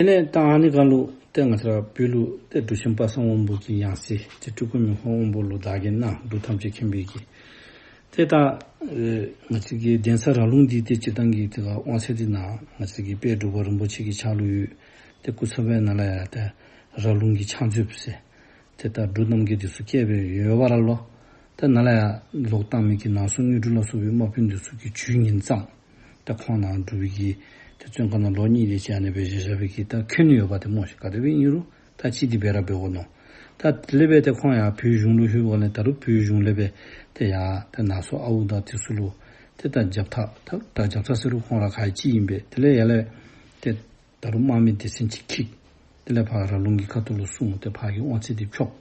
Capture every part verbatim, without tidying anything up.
དེ་ལས་ད་ཨ་ནི་སྒང་ལུ་ཏེ་ང་བཅས་ར་བོད་ལུ་ཏེ་འབྲུག་ཆེན་དཔག་བསམ་དབང་པོ་གི་ཡང་སྲིད་ཏེ་སྤྲུལ་སྐུ་མི་ཕམ་དབང་པོ་ལུ་བདག་གིས་གནང་འབྲུག་ཐམས་ཅད་མཁྱེན་པའི་གི། ཏེ་ད་ཨེ་ང་བཅས་ཀྱི་གདན་ས་ར་ལུང་འདི་ཏེ་སྤྱིར་བཏང་གི་ཏེ་ག་དབང་ཚད་འདི་ནཱ་ང་བཅས་ཀྱི་དཔལ་འབྲུག་པ་རིན་པོ་ཆེ་གི་ཕྱག་ལུ་ཡོད། ཏེ་སྐུ་ཚབ་པའི་ནང་ལས་ཡང་ཏེ་ར་ལུང་གི་ཕྱག་མཛོདཔ་ཟེར་ཏེ་ད་འབྲུག་རྣམ་རྒྱལ་འདི་ཚུ་བསྐོས་སྦེ་ཡོད་པ་ར་ལོ། ཏེ་ནཱ་ལས་ཡང་ལོག་བཏང་མི་གི་ནང་སོ་དངོས་གྲུབ་ལ་སོགས་པའི་དམག་དཔོན་འདི་ཚུ་གིས་ཇུས་ངན་བརྩམས། ཏེ་ཁོང་ནཱ་འབྲུག་པའི་གི་ཏེ་བཙོན་ཁང་ནང་ལོ་གཉིས་དེ་ཅིག་ཨ་ནི་སྦེ་བཞག་བཞག་པའི་གི་ད་འཁོན་ཡོད་པ་ཏེ་སྨོ་ཤིག། ག་དེ་སྦེ་ཨིན་རུང་ད་ཅི་དེ་སྦེ་ར་འབད་དགོ་མནོ། ད་དེ་ལས་སྦེ་ཏེ་ཁོང་ཡར་བོད་གཞུང་ལུ་ལྷོད་པ་ལས་ད་རུང་བོད་གཞུང་ལས་སྦེ་ཏེ་ཡར་ཏེ་ནང་སོ་ཨའུ་དང་དེ་ཚུ་ལུ་ཏེ་ད་རྒྱབ་ཐག་ད་ད་རྒྱབ་ཐག་ཟེར་རུང་ཁོང་ར་ག་ཅི་ཨིན་པས། དེ་ལས་ཡར་ལས་ཏེ་ད་རུང་དམག་མི་སྡེ་ཚན་ཅིག་འཁྱིད། དེ་ལས་ཕར་ར་ལུང་གི་ཁ་ཐུག་ལུ་སོང་སྟེ་ཕར་གྱི་དབང་ཚད་འདི་འཕྱོག།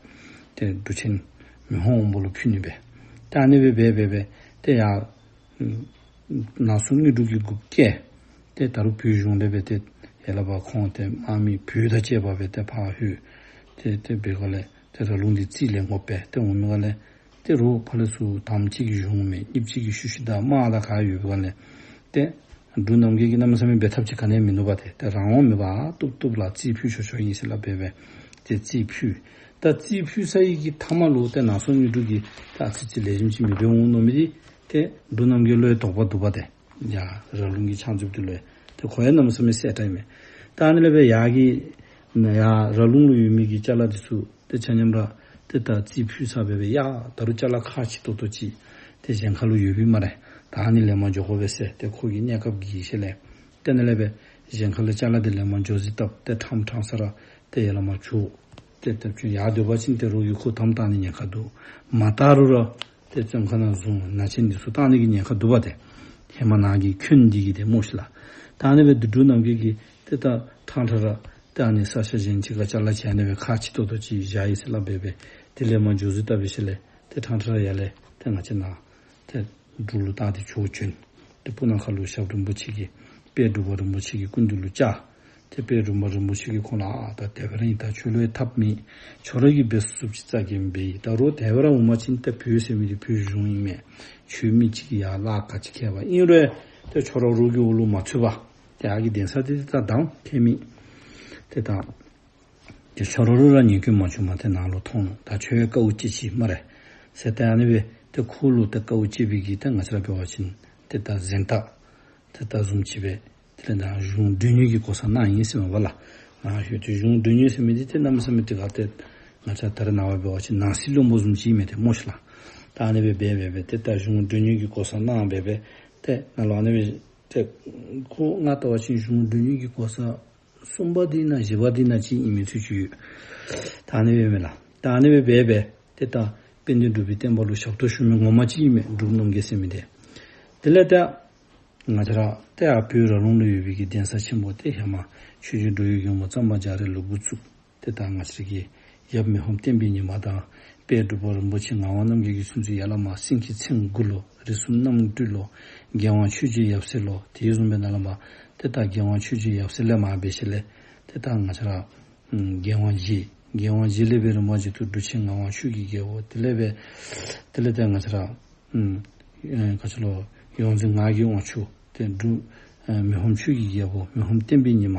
ཏེ་འབྲུག་ཆེན་མི་ཕམ་དབང་པོ་ལུ་ཕུལ་ནི་སྦེ། ཏེ་ཨ་ནི་སྦེ་འབད་འབད་འབད་ཏེ་ཡར་ནང་སོ་དངོས་གྲུབ་ཀྱི་འགོ་བཀལ། ཏེ་ད་རུང་བོད་གཞུང་ལས་སྦེ་ཏེ་ཡར་ལས་ཕར་ཁོང་ཏེ་དམག་མི་བོད་དང་བཅས་པ་སྦེ་ཏེ་ཕར་ལྷོད། ཏེ་ཏེ་འབད་སྒང་ལས་ཏེ་ར་ལུང་འདི་རྩིས་ལེན་དགོ་པས། ཏེ་འོང་མི་སྒང་ལས་ཏེ་རོགས་ཕར་ལས་ཚུར་དམ་ཅིག་གི་གཞུང་མེད་གཉིས་ཅིག་གི་ཤུལ་ཤུལ་དང་དམག་དང་ག་ཡོད་པའི་སྒང་ལས་ཏེ་འབྲུག་རྣམ་རྒྱལ་གྱིས་གནམ་མེད་ས་མེད་འབད་ཐབས་ཅིག་ག་ནི་ཡང་མིན་འདུག་པ། ཏེ་ཏེ་རང་དབང་མེད་པར་བཏུབ་བཏུབ་ལགས་རྩིས་ཕུལ་ཆོག་ཆོག་ཨིན་ཟེར་སླབ་སྦེ་སྦེ་ཏེ་རྩིས་ཕུལ། ད་རྩིས་ཕུལ་ཚར་བའི་གི་མཐའ་མ་ལུ་ཏེ་ནང་སོ་དངོས་གྲུབ་ཀྱིས་ད་ཨ་ཙི་ཅིག་ལེགས་ཤོམ་ཅིག་མི་འབད་འོང་མནོ་མི་འདི་ཏེ་འབྲུག་རྣམ་རྒྱལ་བློ་ཡང་དོགས་པ་འདུག་པ། ཏེ་ཡར་ར་ལུང་གི་ཕྱག་མཛོདཔ་འདི་ལུ་ཡང་ཏེ་ཁོ་ཡང་གནམ་མེད་ས་མེད་གསལ་དྲགས་ཨིན་མས། ད་ཨ་ནི་ལས་སྦེ་ཡར་གྱི་ཡར་ར་ལུང་ལུ་ཡོད་མི་གི་ཅ་ལ་འདི་ཚུ་ཏེ་ཆ་མཉམ་ར་ཏེ་ད་རྩིས་ཕུལ་ཚར་སྦེ་སྦེ་ཡ་ད་རུང་ཅ་ལ་ཁག་ཆེ་ཏོག་ཏོ་ཅིག་ཏེ་གཞན་ཁ་ལུ་ཡོད་པས་སྨ་རེ། ད་ཨ་ནི་ལེན་པར་འགྱོ་དགོ་པས་ཟེར་ཏེ་ཁོ་གིས་གནས་སྐབས་ཀྱི་ཤུལ་ལས་ཏེ་ཨ་ནི་ལས་སྦེ་གཞན་ཁ་ལུ་ཅ་ལ་འདི་ལེན་པར་འགྱོ་ཟེར་བཏབ་སྟེ་ཕྲང་ཕྲང་ས་ར་ཏེ་ཡར་ལས་མར་འགྱོ། ཏེ་ཏེ་ཁྱོད་ཡར་སྡོད་པ་ཅིན་ཏེ་རོགས་ཀྱིས་ཁོ་དམ་བཏང་ནི་ཉེན་ཁ་འདུག། མ་བཏང་རུང་ར་ཏེ་བཙོན་ཁང་ནང་བཟུང་ནང་ཆེན་འདི་ཚུ་བཏང་ནི་གི་ཉེན་ཁ་འདུག་པ། ཏེ་ཧེ་མ་ནཱ་གི་འཁོན་འདི་གིས་ཏེ་སྨོ་ཤིག་ལགས། ད་ཨ་ནི་སྦེ་འབྲུག་རྣམ་རྒྱལ་གྱིས་ཏེ་ད་ཕྲང་ཕྲང་ར་ཏེ་ཨ་ནི་ས་ཆ་གཞན་ཅིག་ཁར་ཅ་ལ་ཅིག་ཨ་ནི་སྦེ་ཁག་ཆེ་ཏོག་ཏོ་ཅིག་བཞག་ཡི་ཟེར་སླབ་སྦེ་སྦེ་དེ་ལས་མར་འགྱོ་ཟེར་བཏབ་པའི་ཤུལ་ལས་ཏེ་ཕྲང་ཕྲང་ར་ཡར་ལས་ཏེ་ང་བཅས་ནཱ་ཏེ་འབྲུག་ལུ་བཏང་སྟེ་ཕྱོགས་བྱོན། ཏེ་སྤུ་ན་ཁ་ལུ་ཞབས་དྲུང་རིན་པོ་ཆེ་གིས་དཔལ་འབྲུག་པ་རིན་པོ་ཆེ་གི་སྐུ་མདུན་ལུ་བཅར། ཏེ་དཔལ་འབྲུག་པ་རིན་པོ་ཆེ་གིས་ཁོང་ལུ་ཨ་ད་དེ་སྦེ་ར་ཨིན། ད་ཁྱོད་ལུ་ཡང་ཐབས་མེད། ཁྱོད་ར་གིས་འབད་ཚུགས་ཚུགསཔ་ཅིག་རྩ་འགེངས་འབད་ཡི། ད་རོགས་དེ་སྦེ་ར་འོང་པ་ཅིན་ཏེ་བོད་ཟེར་མི་འདི་བོད་གཞུང་ཨིན་མས། ཁྱོད་མི་ཅིག་གིས་ཡར་ལཱ་ག་ཅི་ཁྱད་པར་ཨིན་རུང་ཏེ་ཁྱོད་ར་རོགས་ཀྱི་འོག་ལུ་མ་ཚུད་པར་ཏེ་ཨ་གི་གདན་ས་འདི་ད་དང་ཁྱད་མེད། ཏེ་ད་ཏེ་ཁྱོད་ར་རོགས་ར་ཉེས་སྐྱོན་མ་བྱུངམ་ཏེ་ནཱ་ལུ་ཐོན་ནུག། ད་ཁྱོད་ཡང་དཀའཝ་སྤྱད་ཅི་སྨ་རེ་ཟེར་ཏེ་ཨ་ནི་སྦེ་ཏེ་ཁོ་ལུ་ཏེ་དཀའཝ་སྤྱད་པའི་གི་ཏེ་ང་བཅས་ར་འབད་བ་ཅིན་ཏེ་ད་གཟེངས་རྟགས་ཏེ་ད་བཟུམ་ཅིག་སྦེ་དེ་ལས་ད་གཞུང་མགྲོན་གཉེར་གྱི་གོ་ས་གནང་ཡི་ཟེར་མས་པ་ལགས། ང་ཞུ་ཏེ་གཞུང་མགྲོན་གཉེར་ཟེར་མི་འདི་ཏེ་གནམ་མེད་ས་མེད་ཏེ་ག་ཏེ་ང་བཅས་ད་རེས་ནངས་པ་འབད་བ་ཅིན་ནང་སྲིད་བློན་པོ་བཟུམ་ཅིག་ཨིན་མས་ཏེ་སྨོ་ཤིག་ལགས། ད་ཨ་ནི་སྦེ་འབད་འབད་འབད་ཏེ་ད་གཞུང་མགྲོན་གཉེར་གྱི་གོ་ས་གནང་སྦེ་སྦེ་ཏེ་ནཱ་ལུ་ཨ་ནི་སྦེ་ཏེ་ཁོ་ང་བལྟ་བ་ཅིན་གཞུང་མགྲོན་གཉེར་གྱི་གོ་ས་གསུམ་པ་འདི་ཨིན་ན་བཞི་པ་འདི་ཨིན་ན་ཅིག་ཨིན་མི་ཚུལ་ཅིག་ཡོད། ད་ཨ་ནི་སྦེ་མས་ལགས། ད་ཨ་ནི་སྦེ་འབད་འབད་ཏེ་ད་དཔལ་ལྡན་འབྲུག་པའི་བསྟན་པ་ལུ་ཞབས་ཏོག་ཞུ་མི་ངོ་མ་ཅིག་ཨིན་མས་འབྲུག་རྣམ་རྒྱལ་ཟེར་མི་འདི། དེ་ལས་ད་ང་བཅས་ར་ཏེ་ཨ་བོད་ར་ལུང་ལུ་ཡོད་པའི་གི་གདན་ས་ཆེན་པོ་ཏེ་ཧེ་མ་ཆོས་རྗེ་འགྲོ་བའི་མགོན་པོ་གཙང་པ་རྒྱ་རས་ལུ་འགོ་བཙུགས། ཏེ་ད་ང་བཅས་ཀྱི་ཡབ་མི་ཕམ་བསྟན་པའི་ཉི་མ་དང་དཔལ་འབྲུག་པ་རིན་པོ་ཆེ་ངག་དབང་རྣམ་རྒྱལ་གྱིས་གསུངས་ཚུལ་ཡར་ལས་མར་སེང་གེ་མཚན་དགུ་ལོ་རིགས་གསུམ་རྣམ་འཕྲུལ་ལོ་རྒྱལ་དབང་ཆོས་རྗེ་ཡབ་སྲས་ལོ་དེ་བཟུམ་སྦེ་ནཱ་ལས་མར་ཏེ་ད་རྒྱལ་དབང་ཆོས་རྗེ་ཡབ་སྲས་ལས་མར་འབད་ཞིནམ་ལས་ཏེ་ད་ང་བཅས་ར་ཨམ་རྒྱལ་དབང་རྗེ་རྒྱལ་དབང་རྗེ་ལས་འབད་རིམ་པ་བཞིན་དུ་འབྲུག་ཆེན་ངག་དབང་ཆོས་ཀྱི་རྒྱལ་པོ་དེ་ལས་འབད་དེ་ལས་ཏེ་ང་བཅས་ར་ཨམ་ཨེ་ག་ཅི་ལོ་ཡོངས་འཛིན་ངག་གི་དབང་ཕྱུག་ཏེ་འབྲུག་ཨེ་མི་ཕམ་ཆོས་ཀྱི་རྒྱལ་པོ་མི་ཕམ་བསྟན་པའི་ཉི་མ་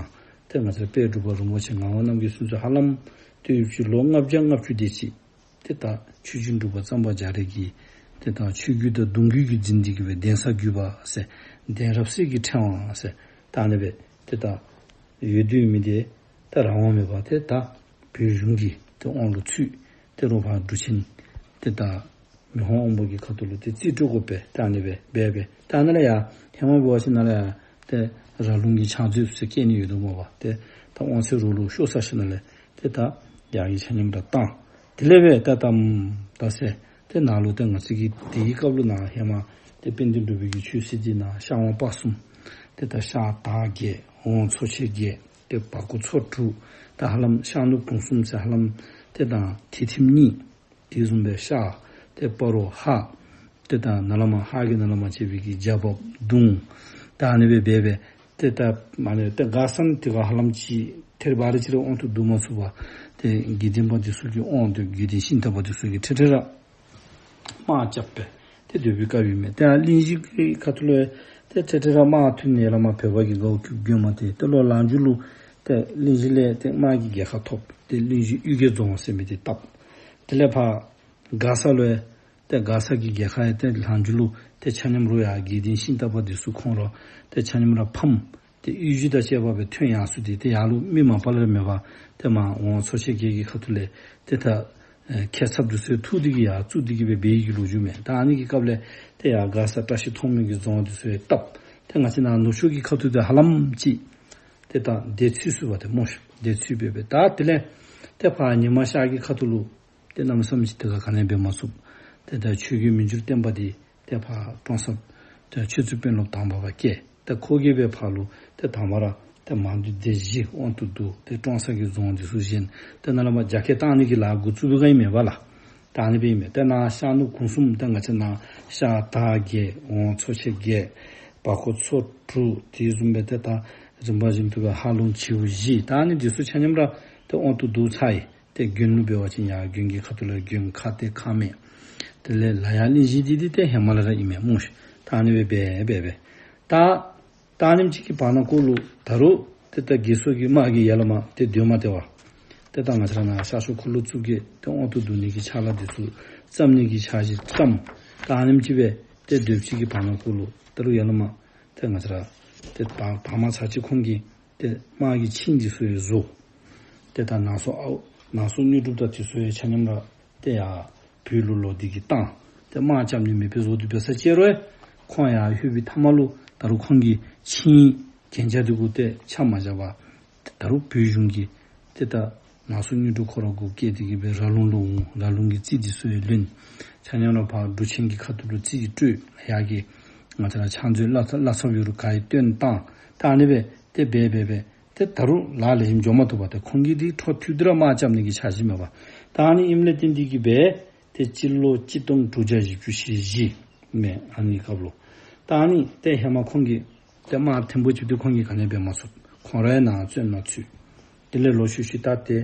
ཏེ་ང་བཅས་ར་དཔལ་འབྲུག་པ་རིན་པོ་ཆེ་ངག་དབང་རྣམ་རྒྱལ་ཚུན་ཚོད་ཧ་ལམ་ཏེ་ཡུན་ཅིག་ལོ་ལྔ་བརྒྱ་ལྔ་བཅུ་དེ་ཅིག་ཏེ་ད་ཆོས་རྗེ་འབྲུག་པ་གཙང་པ་རྒྱ་རས་ཀྱིས་ཏེ་ད་ཆོས་བརྒྱུད་དང་གདུང་བརྒྱུད་ཀྱི་འཛིན་འདི་གི་སྦེ་གདན་ས་བརྒྱུད་པ་ཟེར་གདན་རབས་གསེར་གྱི་ཕྲེང་བ་ཟེར་ད་ཨ་ནི་སྦེ་ཏེ་ད་ཡོད་དེ་ཡོད་མི་འདི་ད་རང་དབང་མེད་པར་ཏེ་ད་བོད་གཞུང་གི་ཏེ་དབང་ལུ་ཚུད། ཏེ་རོགས་ཕར་འབྲུག་ཆེན་ཏེ་ད་མི་ཕམ་དབང་པོ་གི་ཁ་ཐུག་ལུ་ཏེ་རྩིས་སྤྲོད་དགོ་པས། ད་ཨ་ནི་སྦེ་འབད་འབད་ད་ནཱ་ལས་ཡར་ཧེ་མ་འབད་བ་ཅིན་ནཱ་ལས་ཡར་ཏེ་ར་ལུང་གི་ཕྱག་མཛོདཔ་ཟེར་བཀལ་ནི་ཡོད་དོ་སྨོ་པ། ཏེ་ད་དབང་ཚད་རོགས་ལུ་ཤོར་ཚར་ཞིནམ་ལས་ཏེ་ད་ཡར་གྱི་ཆ་མཉམ་ར་བཏང་། དེ་ལས་འབད་ད་དམ་ད་ཟེར་ཏེ་ནཱ་ལུ་ཏེ་ང་བཅས་ཀྱི་དེའི་སྐབས་ལུ་ནཱ་ཧེ་མ་ཏེ་དཔལ་ལྡན་འབྲུག་པའི་གི་ཆོས་སྲིད་འདི་ནཱ་ཤར་ཝང་སྤ་གསུམ་ཏེ་ད་ཤར་དར་བརྒྱད་ཝང་ཚོ་ཆེན་བརྒྱད་ཏེ་བར་སྐོར་ཚོ་དྲུག་ད་ཧ་ལམ་ཤར་ནུབ་གུང་གསུམ་ཟེར་ཧ་ལམ་ཏེ་ད་ཐེད་ཐིམ་གཉིས། དེ་བཟུམ་སྦེ་ཤར་ཏེ་སྤ་རོ་ཧཱ་ཏེ་ད་ནཱ་ལས་མར་ཧཱ་གི་ནཱ་ལས་མར་བྱས་པའི་གི་རྒྱ་བབས་གདུང་ད་ཨ་ནི་སྦེ་འབད་འབད་ཏེ་ད་མ་ནེ་ཏེ་ག་ས་ནི་ཏེ་ག་ཧ་ལམ་ཅིག་ཐེར་བ་རེ་ཅིག་ར་དབང་དུ་བསྡུ་མ་ཚུགས་པར་ཏེ་དགེ་ལྡན་པ་འདི་ཚུ་གིས་དབང་དུ་དགེ་ལྡན་ཤིང་རྟ་པ་འདི་ཚུ་གིས་ཁྲེ་ཁྲེ་ར་དམག་རྐྱབ་སྦེ་ཏེ་སྡོད་པའི་སྐབས་ཨིན་མས། ཏེ་ཨ་གླིང་བཞི་གི་ཁ་ཐུག་ལུ་ཏེ་ཁྲེ་ཁྲེ་ར་དམག་ཐོན་ནི་ལས་མར་བོད་པ་གིས་དགའཝ་སྐྱིདཔ་གྱོན་མ་སྟེར། ཏེ་ལོག་ལམ་འཇུག་ལུ་ད་ ཏེ་གླིང་བཞི་ལས་ཏེ་དམག་གི་རྒྱལ་ཁ་ཐོབ། ཏེ་གླིང་བཞི་གཡུལ་རྒྱལ་རྫོང་ཟེར་མི་འདི་བཏབ། དེ་ལས་ཕར་མགར་ས་ལུ་ཡང་ཏེ་མགར་ས་གི་རྒྱལ་ཁ་ཡང་ཏེ་ལྷག་མཇུག་ལུ་ཏེ་ཆ་མཉམ་ར་ཡར་དགེ་ལྡན་ཤིང་རྟ་པ་འདི་ཚུ་ཁོང་ར་ཏེ་ཆ་མཉམ་ར་ཕམ། ཏེ་གཡུས་གཞི་དང་བཅས་པ་སྦེ་ཐོན་ཡར་སོང་སྟེ་ཏེ་ཡར་ལུ་མི་མ་པ་ལས་ར་མེད་པར་ཏེ་མར་ཝང་ཚོ་ཆེན་བརྒྱད་ཀྱི་ཁ་ཐུག་ལས་ཏེ་ད་ཨེ་ཁྱད་ཚབ་འདི་ཚུ་ཡང་འཐུ་སྟེ་གིས་ཡར་བཙུགས་ཏེ་གིས་སྦེ་འབད་ཡི་གི་ལོ་རྒྱུས་མས། ད་ཨ་ནི་གི་སྐབས་ལས་ཏེ་ཡར་མགར་ས་བཀྲ་ཤིས་མཐོང་སྨོན་གྱི་རྫོང་འདི་ཚུ་ཡང་བཏབ། ཏེ་ང་བཅས་ནཱ་ནུབ་ཕྱོགས་ཀྱི་ཁ་ཐུག་ཏེ་ཧ་ལམ་ཅིག་ཏེ་ད་བདེ་ཚུད་སོང་བ་ཏེ་སྨོ་ཤ། བདེ་ཚུད་སྦེ་སྦེ་ད་དེ་ལས་ཏེ་ཕར་ཉི་མ་ཤར་གྱི་ཁ་ཐུག་ལུ་ཏེ་གནམ་མེད་ས་མེད་ཅིག་དེ་ཁར་ག་ནི་འབད་མ་ཚུགས། ཏེ་ད་ཆོས་རྒྱལ་མི་འགྱུར་བརྟན་པ་འདི་ཏེ་ཕར་ཀྲོང་གསར་ཏེ་ཆོས་རྩེ་དཔོན་སློབ་དང་པ་སྦེ་བཀལ། ཏེ་ཁོ་གིས་སྦེ་ཕར་ལུ་ཏེ་དང་པ་ར་ཏེ་མང་སྡེ་བཞི་དབང་དུ་བསྡུ། ཏེ་ཀྲོང་གསར་གྱི་རྫོང་འདི་ཚུ་བཞེངས། ཏེ་ནཱ་ལས་མར་རྒྱ་སྐྱེད་བཏང་ནི་གི་ལཱ་འགོ་བཙུགས་པའི་སྒང་ཨིན་མས་པ་ལགས། ད་ཨ་ནི་སྦེ་ཨིན་མས། ཏེ་ནཱ་ཤར་ནུབ་གུང་གསུམ་ཏེ་ང་བཅས་ནཱ་ཤར་དར་བརྒྱད་ཝང་ཚོ་ཆེན་བརྒྱད་བར་སྐོར་ཚོ་དྲུག་དེ་བཟུམ་སྦེ་ཏེ་ད་རིམ་པ་བཞིན་དུ་སྦེ་ཧཱ་ལུང་བྱིའུ་བཞི་ད་ཨ་ནི་འདི་ཚུ་ཆ་མཉམ་ར་ཏེ་དབང་དུ་བསྡུ་ཚར་ཡི། ཏེ་དགོན་ལུ་འབད་བ་ཅིན་ཡར་དགོན་གྱི་ཁ་ཐུག་ལས་དགོན་ཁ་ཏེ་ཁ་སྨད། དེ་ལས་ལ་ཡ་གླིང་བཞི་འདི་འདི་ཏེ་ཧེ་མ་ལས་ར་ཨིན་མས་སྨོ་ཤ། ད་ཨ་ནི་སྦེ་འབད་འབད་འབད། ད་ད་ཨ་ནེམ་ཅིག་གི་བར་ན་ཀོ་ལུ་ད་རུང་ཏེ་ད་དགེ་སོག་གི་དམག་གིས་ཡར་ལས་མར་ཏེ་སྡོད་མ་སྟེར་བར་ཏེ་ད་ང་བཅས་ར་ནཱ་ཤར་ཕྱོགས་འཁོར་ལོ་བཅུ་བརྒྱད་ཏེ་དབང་དུ་བསྡུ་ནི་གི་ཕྱག་ལཱ་འདི་ཚུ་བརྩམ་ནི་གི་འཆར་གཞི་བརྩམས། ད་ཨ་ནེམ་ཅིག་སྦེ་ཏེ་སྡོདཔ་ཅིག་གི་བར་ན་ཀོ་ལུ་ད་རུང་ཡར་ལས་མར་ཏེ་ང་བཅས་ར་ཏེ་ད་ད་མ་ཚར་ཅིག་ཁོང་གིས་ཏེ་དམག་གི་ཆིངས་འདི་ཚུ་ཡང་བཟོ། ཏེ་ད་ནང་སོ་ཨའུ་ནང་སོ་དངོས་གྲུབ་དང་འདི་ཚུ་ཡང་ཆ་མཉམ་ར་ཏེ་ཡར་བོད་ལུ་ལོག་སྟེ་གིས་བཏང་། ཏེ་དམག་རྐྱབ་ནི་མེདཔ་སྦེ་བཟོ་སྟེ་འབད་ས་ཅིག་རུང་ཁོང་ཡར་ལྷོད་པའི་མཐའ་མ་ལུ་ད་རུང་ཁོང་གི་ཆིངས་གན་རྒྱ་འདི་གུ་ཏེ་ཆ་མ་བཞག་པར་ད་རུང་བོད་གཞུང་གིས་ཏེ་ད་ནང་སོ་དངོས་གྲུབ་ཁོ་ར་གུ་བཀལ་ཏེ་གིས་སྦེ་ར་ལུང་ལུ་འོང་། ར་ལུང་གི་རྩིས་འདི་ཚུ་ཡང་ལེན། ཆ་མཉམ་ར་ཕར་འབྲུག་ཆེན་གྱི་ཁ་ཐུག་ལུ་རྩིས་སྤྲོད། ཡར་གྱི་ང་བཅས་ར་ཕྱག་མཛོད་བླ་བླ་ཚབ་ཡོད་རུང་ག་ཡང་བཏོན་བཏང་། ད་ཨ་ནི་སྦེ་ཏེ་འབད་འབད་འབད་ཏེ་ད་རུང་ལཱ་ལེགས་ཤོམ་འགྱོ་མ་བཏུབ་པར་ཏེ་ཁོང་གིས་འདི་འཕྲོ་མཐུད་དེ་ར་དམག་རྐྱབ་ནི་གི་འཆར་གཞི་མས་པ། ད་ཨ་ནི་ཨིནམ་ལས་བརྟེན་ཏེ་གིས་སྦེ་ཏེ་སྤྱི་ལོ་གཅིག་སྟོང་དྲུག་བརྒྱ་བཞི་བཅུ་ཞེ་བཞི་མས། ཨ་ནི་སྐབས་ལུ་ད་ཨ་ནི་ཏེ་ཧེ་མ་ཁོང་གིས་ཏེ་དམག་ཐེངས་པོ་གཅིག་ཏེ་ཁོང་གིས་ག་ནི་འབད་མ་ཚུགས། ཁོང་ར་ཡང་ནཱ་བཙོན་ནང་ཚུད། དེ་ལས་ལོག་ཤུལ་ཤུལ་ད་ཏེ་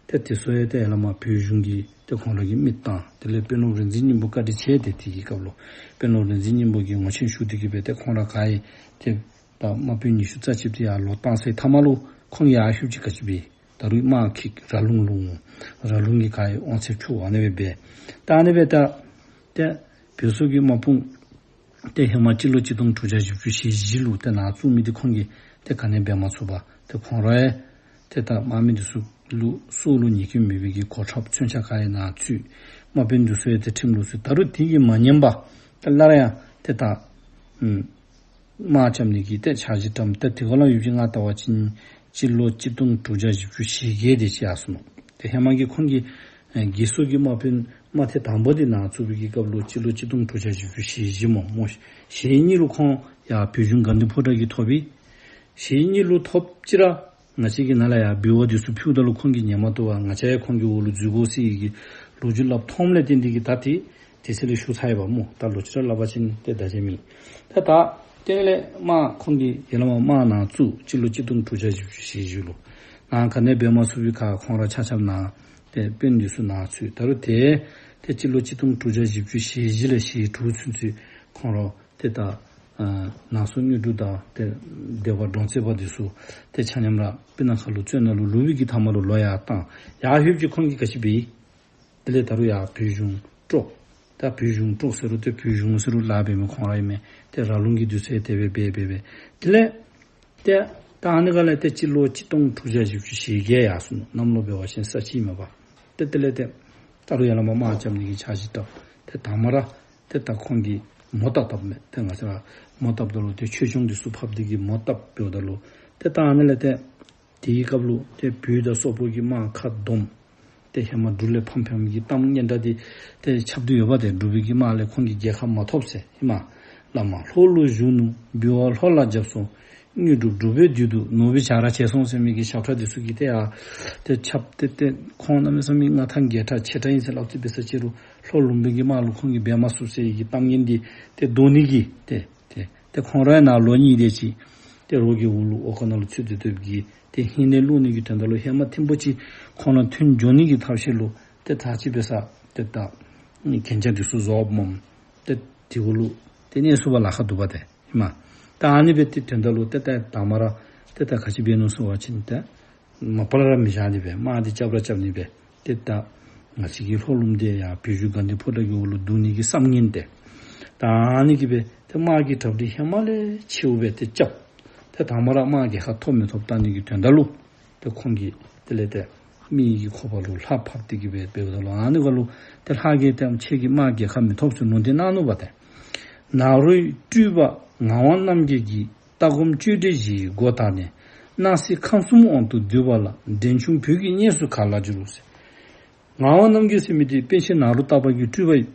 ཏེ་དེ་ཚུ་ཡང་ཏེ་ཡར་ལས་མར་བོད་གཞུང་གིས་ཏེ་ཁོང་ར་གི་མི་བཏང་། དེ་ལས་དཔོན་སློབ་རིག་འཛིན་སྙིང་པོ་བཀའ་དྲིན་ཆེ། ཏེ་དེ་གི་སྐབས་ལུ་དཔོན་སློབ་རིག་འཛིན་སྙིང་པོ་གིས་ངོ་ཆེན་ཞུ་སྟེ་གིས་སྦེ་ཏེ་ཁོང་ར་ག་ཡང་ཏེ་ད་དམག་དཔོན་ཉི་ཤུ་རྩ་གཅིག་ཏེ་ཡར་ལོག་བཏང་ཚར་བའི་མཐའ་མ་ལུ་ཁོང་ཡར་ལྷོདཔ་ཅིག་ག་ཅི་འབད། ད་རུང་དམག་འཁྱིད་ར་ལུང་ལུ་འོང་། ར་ལུང་གི་ག་ཡང་དབང་ཚད་འཕྲོག། ཨ་ནི་སྦེ་འབད། ད་ཨ་ནི་སྦེ་ད་ཏེ་བོད་སོག་གི་དམག་དཔུང་ཏེ་ཧེ་མ་སྤྱི་ལོ་གཅིག་སྟོང་དྲུག་བརྒྱ་བཞི་བཅུ་ཞེ་བཞི་ལུ་ཏེ་ནཱ་བཙུགས་མི་འདི་ཁོང་གིས་ཏེ་ག་ནི་འབད་མ་ཚུགས་པར་ཏེ་ཁོང་ར་ཡང་ཏེ་ད་དམག་མི་འདི་ཚུ་ལུ་སྲོག་ལུ་ཉེན་ཁ་མེད་པའི་གི་གོ་ཁྲབ་མཚོན་ཆ་ག་ཡང་ནཱ་ཚུད། དམག་དཔོན་འདི་ཚུ་ཡང་ཏེ་ཁྲིམས་ལུགས་སྲོལ་ད་རུང་དེ་གིས་མ་ཉན་པར་ཏེ་སླར་ཡང་ཏེ་ད་ཨུམ་དམག་རྐྱབ་ནི་གི་ཏེ་འཆར་གཞི་བཀྲམ། ཏེ་དེ་ག་ལུ་ཡུལ་གྱི་ང་བལྟ་བ་ཅིན་སྤྱི་ལོ་གཅིག་སྟོང་དྲུག་བརྒྱ་བཞི་བཅུ་ཞེ་བརྒྱད་དེ་ཅིག་ཡར་སོང་ནུག། ཏེ་ཧེ་མ་གི་ཁོང་གི་ཨེ་དགེ་སོག་གི་དམག་དཔོན་དམག་ཐེངས་དང་པོ་དེ་ནཱ་བཙུགས་པའི་གི་སྐབས་ལུ་སྤྱི་ལོ་གཅིག་སྟོང་དྲུག་བརྒྱ་བཞི་བཅུ་ཞེ་བཞི་སྨོ། སྨོ་ཞེ་གཉིས་ལུ་ཁོང་ཡར་བོད་གཞུང་དགའ་ལྡན་ཕོ་བྲང་གིས་ཐོབ་པས། ཞེ་གཉིས་ལུ་ཐོབ་ཅི་ར་ང་བཅས་ཀྱིས་ནཱ་ལས་ཡར་འབུལ་བ་འདི་ཚུ་ཕུལཝ་ད་ལུ་ཁོང་གིས་ཉན་མ་བཏུབ་པར་ང་བཅས་ཡང་ཁོང་གི་འོག་ལུ་འཛུལ་དགོ་ཟེར་བའི་གི་ལོ་རྒྱུས་སླབ་ཐོནམ་ལས་བརྟེན་ཏེ་གིས་ད་ཏེ་དེ་ཚེ་ལས་ཞུ་ཚར་ཡི་པ་སྨོ། ད་ལོག་ཅི་ར་སླབ་པ་ཅིན་ཏེ་ད་བྱ་མེད། ད་ད་དེ་ལས་དམག་ཁོང་གིས་ཡར་ལས་མར་དམག་ནཱ་བཙུགས། སྤྱི་ལོ་གཅིག་སྟོང་དྲུག་བརྒྱ་བཞི་བཅུ་ཞེ་བཞི་ལུ་ནཱ་ག་ནི་འབད་མ་ཚུགས་པའི་ཁར་ཁོང་ར་ཆ་ཁྱབ་ནཱ་ཏེ་དཔོན་འདི་ཚུ་ནཱ་ཚུད། ད་རུང་ཏེ་ཏེ་སྤྱི་ལོ་གཅིག་སྟོང་དྲུག་བརྒྱ་བཞི་བཅུ་ཞེ་བཞི་ལས་ཞེ་དྲུག་ཚུན་ཚོད་ཁོང་ར་ཏེ་ད་ཨ་ནང་སོ་དངོས་གྲུབ་དང་ཏེ་སྡེ་པ་འབྲོང་རྩེ་པ་འདི་ཚུ་ཏེ་ཆ་མཉམ་ར་སྤུ་ན་ཁ་ལུ་བཙོན་ནང་ལུ་ལུས་པའི་གི་མཐའ་མ་ལུ་ལོག་ཡར་བཏང་། ཡར་ལྷོདཔ་ཅིག་ཁོང་གིས་ག་ཅི་འབད། དེ་ལས་ད་རུང་ཡར་བོད་གཞུང་དཀྲོགས། ད་བོད་གཞུང་དཀྲོགས་ཟེར་རུང་ཏེ་བོད་གཞུང་ཟེར་རུང་ལཱ་འབད་མི་ཁོང་ར་ཨིན་མས། ཏེ་ར་ལུང་གི་དུས་ཚོད་དེ་སྦེ་འབད་འབད་འབད། དེ་ལས་ཏེ་ད་ཨ་ནི་ག་ལས་ཏེ་སྤྱི་ལོ་གཅིག་སྟོང་དྲུག་བརྒྱ་བཞི་བཅུ་ཞེ་བརྒྱད་ཡར་སོང་ནུག། གནམ་ལོ་འབད་བ་ཅིན་ས་བྱི་ཨིན་མས་པ། ཏེ་དེ་ལས་ཏེ་ད་རུང་ཡར་ལས་མར་དམག་རྐྱབ་ནི་གི་འཆར་གཞི་བཏབ། ཏེ་དང་པ་ར་ཏེ་ད་ཁོང་གིས་མོ་རྟ་བཏབ་མས། ཏེ་ང་བཅས་ར་མོ་བཏབ་ད་ལུ་ཏེ་ཆོས་སྐྱོང་འདི་ཚུ་ཕབ་སྟེ་གིས་མོ་བཏབ་འབདཝ་ད་ལུ་ཏེ་ད་ཨ་ནི་ལས་ཏེ་དེའི་སྐབས་ལུ་ཏེ་བོད་དང་སོག་པོ་གི་དམག་ཁ་བསྡོམས། ཏེ་ཧེ་མ་འབྲུག་ལས་ཕམ་ཕམ་གྱི་གཏམ་སྙན་གྲགས་འདི་ཏེ་ཁྱབ་སྟེ་ཡོད་པ། ཏེ་འབྲུག་པའི་གི་དམག་ལས་ཁོང་གིས་རྒྱལ་ཁ་མ་ཐོབ་ཟེར། ཧེ་མ་བླ་མ་ལྷོ་ལུ་བཞུགས་ནུག། འབུལ་བ་ལྷོ་ལ་བརྒྱབ་སོང་། དངོས་གྲུབ་འབྲུག་པའི་བདུད་དུ། ནོར་བུའི་བྱ་ར་བྱས་སོང་ཟེར་མི་གི་ཞབས་ཁྲ་འདི་ཚུ་གིས་ཏེ་ཡར་ཏེ་ཁྱབ་སྟེ་ཏེ་ཁོང་གནམ་མེད་ས་མེད་མངའ་ཐང་རྒྱས་དྲགས་ཆེ་དྲགས་ཨིན་ཟེར་སླབ་སྟེ་འབད་ས་ཅིག་རུང་ལྷོ་ལུང་པའི་གི་དམག་ལུ་ཁོང་གིས་འབད་མ་ཚུགས་ཟེར་བའི་གི་གཏམ་ངན་འདི་ཏེ་བཟློག་ནི་གི་ཏེ་ཏེ་ཏེ་ཁོང་ར་ཡང་ནཱ་ལོ་གཉིས་དེ་ཅིག་ཏེ་རོགས་ཀྱི་འོག་ལུ་འོག་ཁང་ནང་ལུ་ཚུད་དེ་སྡོདཔ་གིས་ཏེ་ཧིང་ལས་བླུག་ནི་གི་དོན་དག་ལུ་ཧེ་མ་ཐེངས་པོ་ཅིག་ཁོང་ར་ཐོན་འགྱོ་ནི་གི་ཐབས་ཤེས་ལུ་ཏེ་ད་ཅི་འབད་ས་ཏེ་ད་གན་རྒྱ་འདི་ཚུ་བཟོཝ་མས། ཏེ་དེ་གུ་ལུ་ཏེ་གནས་ཚུགས་པར་ལཱ་ཁག་འདུག་པ་ཏེ་ཧེ་མ། ད་ཨ་ནི་སྦེ་ཏེ་དོན་དག་ལུ་ཏེ་ད་དང་པ་ར་ཏེ་ད་ག་ཅི་འབད་ནུག་ཟེར་བ་ཅིན་ཏེ་ མ་པ་ལས་ར་མི་བཞག་ནི་སྦེ་དམག་འདི་རྐྱབ་ར་རྐྱབ་ནི་སྦེ་ཏེ་ད་ང་བཅས་ཀྱི་ལྷོ་ལུངམ་འདི་ཡང་བོད་གཞུང་དགའ་ལྡན་ཕོ་བྲང་གི་འོག་ལུ་བསྡུ་ནི་གི་བསམ་ངན་ཏེ་ད་ཨ་ནི་གིས་སྦེ་ཏེ་དམག་གི་གྲབས་འདི་ཧེ་མ་ལས་ཆེཝ་སྦེ་ཏེ་རྐྱབ། ཏེ་དང་པ་ར་དམག་རྒྱལ་ཁ་ཐོབ་མི་ཐོབ་བལྟ་ནི་གི་དོན་དག་ལུ་ཏེ་ཁོང་གིས་དེ་ལས་ཏེ་མི་ཡི་གི་ཁོག་པ་ལུ་ལྷ་ཕབ་སྟེ་གི་སྦེ་འབདཝ་ད་ལུ་ཨ་ནི་སྒང་ལུ་ཏེ་ལྷ་གིས་ཏེ་ཁྱེད་ཀྱིས་དམག་རྒྱལ་ཁ་མི་ཐོབ་ཟེར་ལུང་བསྟན་གནང་ནུག་པ་ཏེ། ནཱ་རོའི་སྤྲུལ་པ་ངག་དབང་རྣམ་རྒྱལ་གྱིས། ལྟ་སྒོམ་སྤྱོད་འབྲས་བཞི་ཡི་སྒོ་དག་ནས། སྣང་སྲིད་ཁམས་གསུམ་དབང་དུ་བསྡུས་པ་ལ། འདྲེན་ཆུང་བོད་ཀྱི་གཉེན་སུ་ག་ལ་འགྱུར་ཟེར། ངག་དབང་རྣམ་རྒྱལ་ཟེར་མི་འདི་པཎ་ཆེན་ནཱ་རོ་ཏ་པ་གི་སྤྲུལ་པ་ཨིན།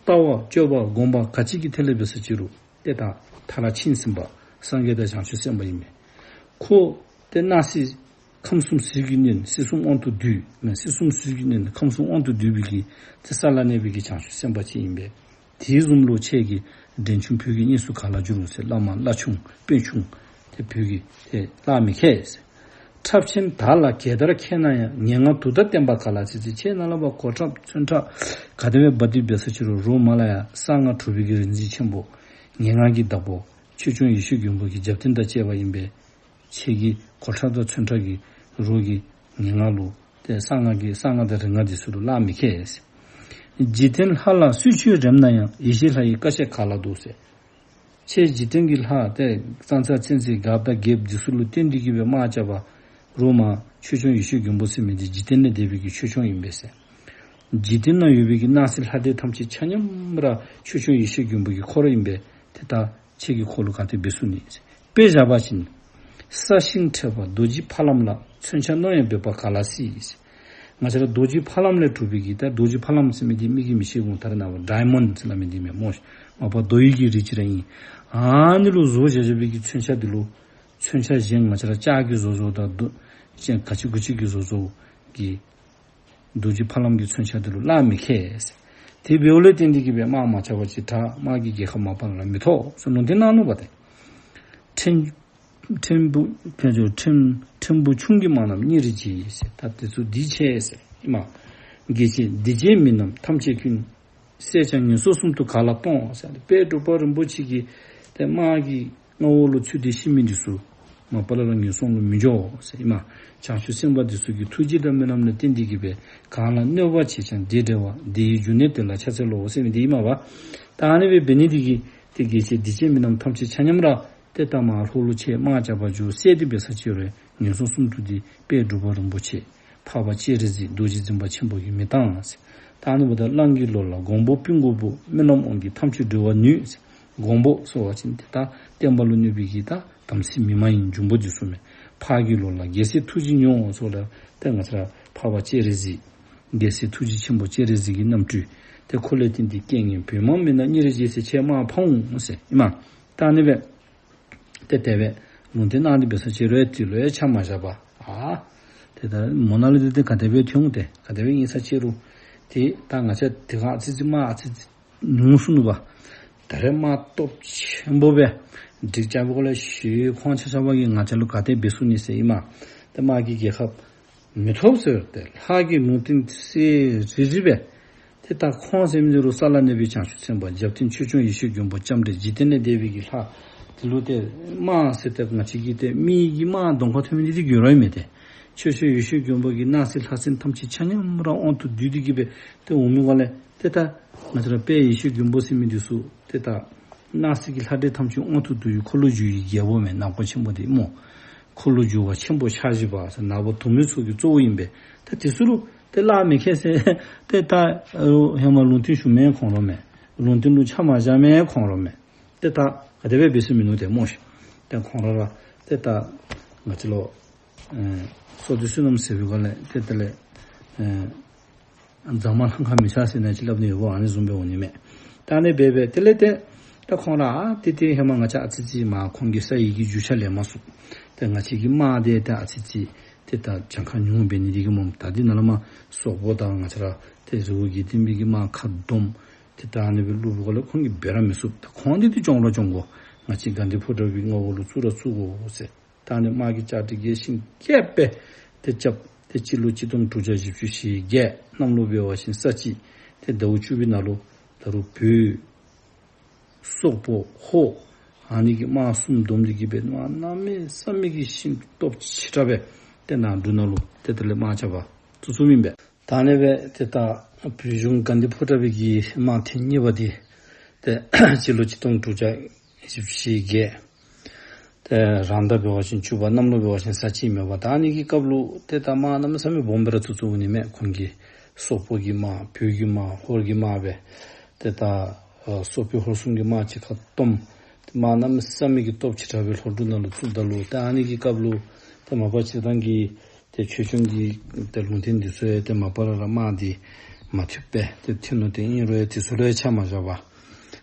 ལྟ་བ་སྤྱོད་པ་སྒོམ་པ་ག་ཅི་གི་ཐད་ལས་འབད་ས་ཅི་རུང་ཏེ་ད་མཐར་ཕྱིན་ཟིན་པ་སངས་རྒྱས་དང་བྱང་ཆུབ་སེམས་དཔའ་ཨིན་མས། ཁོ་ཏེ་སྣང་སྲིད་ཁམས་གསུམ་ཟིལ་གྱིས་གནོན། སྲིད་གསུམ་དབང་དུ་བསྡུས། སྲིད་གསུམ་ཟིལ་གྱིས་གནོན་ཁམས་གསུམ་དབང་དུ་བསྡུས་པའི་གི་ཏེ་ས་ལ་གནས་པའི་གི་བྱང་ཆུབ་སེམས་དཔའ་ཅིག་ཨིན་པས། དེ་བཟུམ་ལུ་ཁྱེད་ཀྱིས་འདྲེན་ཆུང་བོད་ཀྱི་གཉེན་སུ་ག་ལ་འགྱུར་ཟེར། བླ་མ་བླ་ཆུང་དཔོན་ཆུང་ཏེ་བོད་ཀྱི་ཏེ་གླགས་མི་ཁེལ་ཟེར། ཁྲབ་ཆེན་དག་ལ་གད་དར་ཁྱེར་ན་ཡང་། ངན་སྔགས་དུག་དང་བསྟེན་པ་ག་ལ་བྱེད་ཟེར། ཁྱེད་ནཱ་ལས་ཕར་གོ་ཁྲབ་མཚོན་ཁྲབ་ག་དེ་སྦེ་འབག་སྟེ་འབད་ས་ཅི་རུང་རོགས་མ་ལ་ཡ་གསང་སྔགས་གྲུབ་པའི་གི་རིག་འཛིན་ཆེན་པོ་ངན་སྔགས་ཀྱི་བདག་པོ་ཆོས་སྐྱོང་ཡེ་ཤེས་མགོན་པོ་གི་རྒྱབ་རྟེན་དང་བཅས་པ་ཨིན་པས། ཁྱེད་ཀྱི་གོ་ཁྲབ་དང་མཚོན་ཁྲབ་ཀྱིས་རོགས་ཀྱི་ངན་སྔགས་ལུ་ཏེ་གསང་སྔགས་ཀྱི་གསང་སྔགས་དང་རིག་སྔགས་འདི་ཚུ་ལུ་གླགས་མི་ཁེལ་ཟེར། འཇིག་རྟེན་ལྷ་ལ་སུས་ཆོས་རེམ་ན་ཡང་། ཡེ་ཤེས་ལྷ་ཡི་བཀའ་ཆད་ག་ལ་འདུག་ཟེར། ཁྱེད་འཇིག་རྟེན་གྱི་ལྷ་ཏེ་ཙང་ཙང་ཙན་ཙན་གབ་དང་རྒྱལཔོ་འདི་ཚུ་ལུ་བརྟེན་ཏེ་གི་སྦེ་དམག་རྐྱབ་པ་རོགས་མ་ཆོས་སྐྱོང་ཡེ་ཤེས་མགོན་པོ་ཟེར་མི་འདི་འཇིག་རྟེན་ལས་འདས་པའི་གི་ཆོས་སྐྱོང་ཨིན་པས་ཟེར། འཇིག་རྟེན་ན་ཡོད་པའི་གི་སྣང་སྲིད་ལྷ་འདྲེ་ཐམས་ཅད་ཆ་མཉམ་ར་ཆོས་སྐྱོང་ཡེ་ཤེས་མགོན་པོ་གི་འཁོར་ཨིན་པས། ཏེ་ད་ཁྱེད་ཀྱིས་ཁོ་ལུ་ག་དེ་འབད་ཚུགས་ནི་ཟེར། དཔེ་བཞག་པ་ཅིན་ས་ཞིང་འཕྲད་པ་རྡོ་རྗེ་ཕ་ལམ་ལ། མཚོན་ཆ་རྣོ་ཡང་འབེབས་པ་ག་ལ་སྲིད་ཟེར། ང་བཅས་ར་རྡོ་རྗེ་ཕ་ལམ་ལས་གྲུབ་པའི་གི་ད་རྡོ་རྗེ་ཕ་ལམ་ཟེར་མི་འདི་མི་གིས་མི་ཤེས་འོང་། ད་རེས་ནངས་པ་ཌའི་མོནཌ་ཟེར་སླབ་མི་འདི་མེན་མོ། མ་པ་རྡོ་ཡི་གི་རིགས་ཅིག་ར་ཨིན། ཨ་ནི་ལུ་བཟོ་བཞག་བཞག་པའི་གི་མཚོན་ཆ་འདི་ལུ་མཚོན་ཆ་གཞན་ང་བཅས་ར་ལྕགས་ཀྱིས་བཟོ་བཟོཝ་དང་རྡོ་གཞན་ག་ཅི་གུ་ཅི་གིས་བཟོ་བཟོཝ་གི་རྡོ་རྗེ་ཕ་ལམ་གྱི་མཚོན་ཆ་འདི་ལུ་གླགས་མི་ཁེལ་ཟེར། དེ་འབདཝ་ལས་བརྟེན་ཏེ་གི་སྦེ་དམག་མ་རྐྱབ་པ་ཅིན་ད་དམག་གི་རྒྱལ་ཁ་མ་པ་ལས་མི་ཐོབ་ཟེར་ལུང་བསྟན་གནང་ནུག་པ་ཏེ། ཕྲན་ཕྲན་བུ་ཁྱེད་ཚོ་ཕྲན་ཕྲན་བུ་ཆུང་གི་དམག་རྣམས་སྙིང་རེ་རྗེ་ཟེར། ད་དེ་ཚུ་འདི་ཆེ་ཟེར་ཨིན་མས། རྒྱལ་ཆེན་སྡིག་ཅན་མི་རྣམས་ཐམས་ཅད་ཀུན། བསད་ཀྱང་ངན་སོང་གསུམ་དུ་ག་ལ་གཏོང་ཟེར། དཔལ་འབྲུག་པ་རིན་པོ་ཆེ་གི་ཏེ་དམག་གི་མངའ་འོག་ལུ་ཚུད་དེ་ཤི་མི་འདི་ཚུ་མ་པ་ལས་ར་ངན་སོང་ལུ་མི་འགྱོ་ཟེར་ཨིན་མས། བྱང་ཆུབ་སེམས་དཔའ་འདི་ཚུ་གི་ཐུགས་རྗེ་དང་སྨོན་ལམ་ལས་བརྟེན་ཏེ་གི་སྦེ་གང་ལ་གནོད་པ་བྱས་ཀྱང་བདེ་འབྲེལ་བ། བདེ་བའི་འབྱུང་གནས་དེ་ལ་ཕྱག་འཚལ་ལོ་ཟེར་མི་འདི་ཨིན་མས་པ། ད་ཨ་ནི་སྦེ་འབད་ནི་འདི་གིས་ཏེ་རྒྱལ་ཆེན་སྡིག་ཅན་མི་རྣམས་ཐམས་ཅད་ཆ་མཉམ་ར་ཏེ་ད་མར་ལྷོ་ལུ་ཁྱེད་དམག་རྐྱབ་པར་འགྱོ་བསད་དེ་འབད་ས་ཅི་རུང་ངན་སོང་གསུམ་དུ་འདི་དཔལ་འབྲུག་པ་རིན་པོ་ཆེ་འཕགས་པ་སྤྱན་རས་གཟིགས་རྡོ་རྗེ་འཛིན་པ་ཆེན་པོ་གིས་མི་བཏང་ཟེར། ད་ཨ་ནི་འབདཝ་ད་གླང་གི་ལོ་ལ་འགོང་པོ་སྤུན་དགུ་པོ། སྨོན་ལམ་དབང་གིས་ཐམས་ཅད་སྒྲོལ་བར་ནུས་ཟེར། འགོང་པོ་ཟེར་བ་ཅིན་ཏེ་ད་བསྟན་པ་ལུ་གནོད་པའི་གི་ད་དམ་སྲི་མི་མ་ཡིན་འབྱུང་པོ་འདི་ཚུ་མས། ཕག་གི་ལོ་ལ་རྒྱལ་སྲས་ཐུགས་རྗེ་མྱུར་ཟེརཝ་ད་ཏེ་ང་བཅས་ར་འཕགས་པ་སྤྱན་རས་གཟིགས་རྒྱལ་སྲས་ཐུགས་རྗེ་ཆེན་པོ་སྤྱན་རས་གཟིགས་ཀྱི་རྣམ་སྤྲུལ་ཏེ་ཁོ་ལས་བརྟེན་ཏེ་རྐྱེན་ངན་བོད་དམག་མི་རྣམས་སྙིང་རེ་རྗེ་ཟེར། ཁྱེད་དམག་ཕམ་འོང་ཟེར་ཨིན་མས། ད་ཨ་ནི་སྦེ་ཏེ་དེ་སྦེ་ལུང་བསྟན་གནང་སྟེ་འབད་ས་ཅི་རུང་ཏེ་ལུ་ཡང་ཆ་མ་བཞག་པར་ཨ་ཏེ་ད་མོ་ན་ལུ་ཏེ་ཏེ་ག་དེ་སྦེ་ཐོན་འོང་། ཏེ་ག་དེ་སྦེ་ཨིན་ས་ཅི་རུང་ཏེ་ད་ང་བཅས་དེ་སྒང་ཨ་ཙི་ཙི་དམག་ཨ་ཙི་ཙི་ཉུང་སོང་ནུག་པ། ད་རེས་དམག་སྟོབས་ཆེན་པོ་སྦེ་སྒྲིག་རྐྱབ་པའི་སྒང་ལས་ཤུལ་ཁོང་ཆ་ཁྱབ་ཀྱིས་ང་བཅས་ལུ་ག་དེ་འབད་ཚུགས་ནི་ཟེར་ཨིན་མས། ཏེ་དམག་གི་རྒྱལ་ཁ་མི་ཐོབ་ཟེར་ཏེ་ལྷ་གིས་ལུང་བསྟན་གསལ་རི་རི་སྦེ། ཏེ་ད་ཁོང་ཟེར་མི་འདི་རུང་ས་ལ་གནས་པའི་བྱང་ཆུབ་སེམས་དཔའ་རྒྱབ་རྟེན་ཆོས་སྐྱོང་ཡེ་ཤེས་མགོན་པོ་ལྕམ་དྲལ་འཇིག་རྟེན་ལས་འདས་པའི་གི་ལྷ། དེ་ལུ་ཏེ་དམག་ཟེར་ཏེ་ང་བཅས་ཀྱིས་ཏེ་མི་གི་དམག་གདོང་ཁར་ཐོན་མི་འདི་ཏེ་གུ་ར་ཨིན་མས། ཏེ་ཆོས་སྐྱོང་ཡེ་ཤེས་མགོན་པོ་གི་སྣང་སྲིད་ལྷ་སྲིན་ཐམས་ཅད་ཆ་མཉམ་ར་དབང་དུ་བསྡུས་ཏེ་གི་སྦེ་ཏེ་འོང་མི་སྒང་ལས་ཏེ་ད་ང་བཅས་ར་དཔལ་ཡེ་ཤེས་མགོན་པོ་ཟེར་མི་འདི་ཚུ་ཏེ་ད་སྣང་སྲིད་ཀྱི་ལྷ་འདྲེ་ཐམས་ཅད་དབང་དུ་བསྡུ་བའི་འཁོར་ལོས་སྒྱུར་བའི་རྒྱལ་པོ་མས། ནག་པོ་ཆེན་པོ་འདི་སྨོ། འཁོར་ལོས་སྒྱུར་བ་ཆེན་པོ་ཕྱག་བཞི་པ་ཟེར་ནག་པོ་དུག་མི་ཚུ་གི་གཙོ་བོ་ཨིན་པས། ད་དེ་ཚུ་ལུ་ཏེ་གླགས་མི་ཁེལ་ཟེར། ཏེ་ད་ཨ་ཧེ་མ་ལུང་བསྟན་ཞུ་མི་ཁོང་ར་མས། ལུང་བསྟན་ལུ་ཆ་མ་བཞག་མི་ཁོང་ར་མས། ཏེ་ད་ག་དེ་སྦེ་འབད་ས་མིན་ནུག་ཏེ་སྨོ་ཤིག། ཏེ་ཁོང་ར་ར་ཏེ་ད་ང་བཅས་ལུ་ཨེ་སྲོག་ཏུ་བསོད་ནམས་ཟད་པའི་སྒང་ལས་ཏེ་དེ་ལས་ཨེ་རྫ་མ་ལྷང་ཁ་མི་ཤར་ཟེར་ནང་ཅིག་སླབ་ནི་ཡོདཔ་ཨ་ནི་བཟུམ་སྦེ་འོང་ནི་མས། ད་ཨ་ནི་སྦེ་སྦེ་དེ་ལས་ཏེ་ད་ཁོང་ར་ཨ་ཏེ་ཏེ་ཧེ་མ་ང་བཅས་ཨ་ཙི་ཙི་མར་ཁོང་གི་ས་ཡི་གི་རྒྱུ་ཆ་ལེན་མ་ཚུགས། ཏེ་ང་བཅས་ཀྱི་དམག་འདི་ཏེ་ཨ་ཙི་ཙི་ཏེ་ད་གྱངས་ཁ་ཉུང་འབད་ནི་འདི་གིས་སྨོ། ད་འདི་ནང་ལས་མར་སོག་པོ་དང་ང་བཅས་ར་ཏེ་རི་བོ་དགེ་ལྡན་པའི་གི་དམག་ཁ་བསྡོམས། ཏེ་ད་ཨ་ནི་སྦེ་བླུག་པའི་སྒང་ལས་ཁོང་གིས་འབད་ར་མི་ཚུགས། ད་ཁོང་འདི་ཏེ་སྐྱོང་ར་སྐྱོང་དགོ། ང་བཅས་དགའ་ལྡན་ཕོ་བྲང་པའི་མངའ་འོག་ལུ་བཙུགས་ར་བཙུགས་དགོ་ཟེར། ད་ཨ་ནི་དམག་གི་བཅའ་སྒྲིག་རྒྱས་ཤིང་རྒྱསཔ་སྦེ་ཏེ་རྐྱབ། ཏེ་སྤྱི་ལོ་གཅིག་སྟོང་དྲུག་བརྒྱ་བཞི་བཅུ་ཞེ་བརྒྱད། གནམ་ལོ་འབད་བ་ཅིན་ས་བྱི་ཏེ་ཟླཝ་བཅུ་པའི་ནང་ལུ་ད་རུང་བོད་སོག་པོ་ཧོར་ཨ་ནི་གི་དམག་གསུམ་བསྡོམས་ཏེ་གི་སྦེ་གནམ་མེད་ས་མེད་ཀྱི་ཤིན་ཏུ་སྟོབས་ཆེ་དྲགས་སྦེ་ ཏེ་ནཱ་འབྲུག་ནང་ལུ་ཏེ་དེ་ལས་དམག་རྐྱབ་པར་བཙུགས་བཙུགསཔ་ཨིན་པས། ད་ཨ་ནི་སྦེ་ཏེ་ད་བོད་གཞུང་དགའ་ལྡན་ཕོ་བྲང་པའི་གི་དམག་ཐེངས་གཉིས་པ་འདི་ཏེ་སྤྱི་ལོ་ཆིག་སྟོང་དྲུག་བརྒྱ་བཞི་བཅུ་ཞེ་བརྒྱད། ཏེ་རང་ཟླ་འབད་བ་ཅིན་བཅུ་པ་གནམ་ལོ་འབད་བ་ཅིན་ས་བྱི་ཨིན་མས་པ། ད་ཨ་ནི་གི་སྐབས་ལུ་ཏེ་ད་དམག་གནམ་མེད་ས་མེད་སྦོམ་སྦེ་ར་བཙུགས་བཙུགསཔ་འོང་ནི་མས། ཁོང་གིས་སོག་པོ་གི་དམག་བོད་ཀྱི་དམག་ཧོར་གྱི་དམག་སྦེ་ཏེ་ད་ཨ་སོག་བོད་ཧོར་གསུམ་གྱི་དམག་གཅིག་ཁར་བསྡོམས། ཏེ་དམག་གནམ་མེད་ས་མེད་ཀྱི་སྟོབས་ཆེ་དྲགས་སྦེ་ལྷོ་འབྲུག་ནང་ལུ་བཙུགསཔ་ད་ལུ་ཏེ་ཨ་ནི་གི་སྐབས་ལུ་ཏེ་མ་པ་སྤྱིར་བཏང་གི་ཏེ་ཆོས་སྐྱོང་གི་ཏེ་ལུང་བསྟན་འདི་ཚུ་ཡང་ཏེ་མ་པ་ར་ར་དམག་འདི་མ་ཐུབ་པས། ཏེ་ཐོན་ནུག། ཏེ་ཨིན་རུང་ཡང་དེ་ཚུ་ལུ་ཡང་ཆ་མ་བཞག་པར་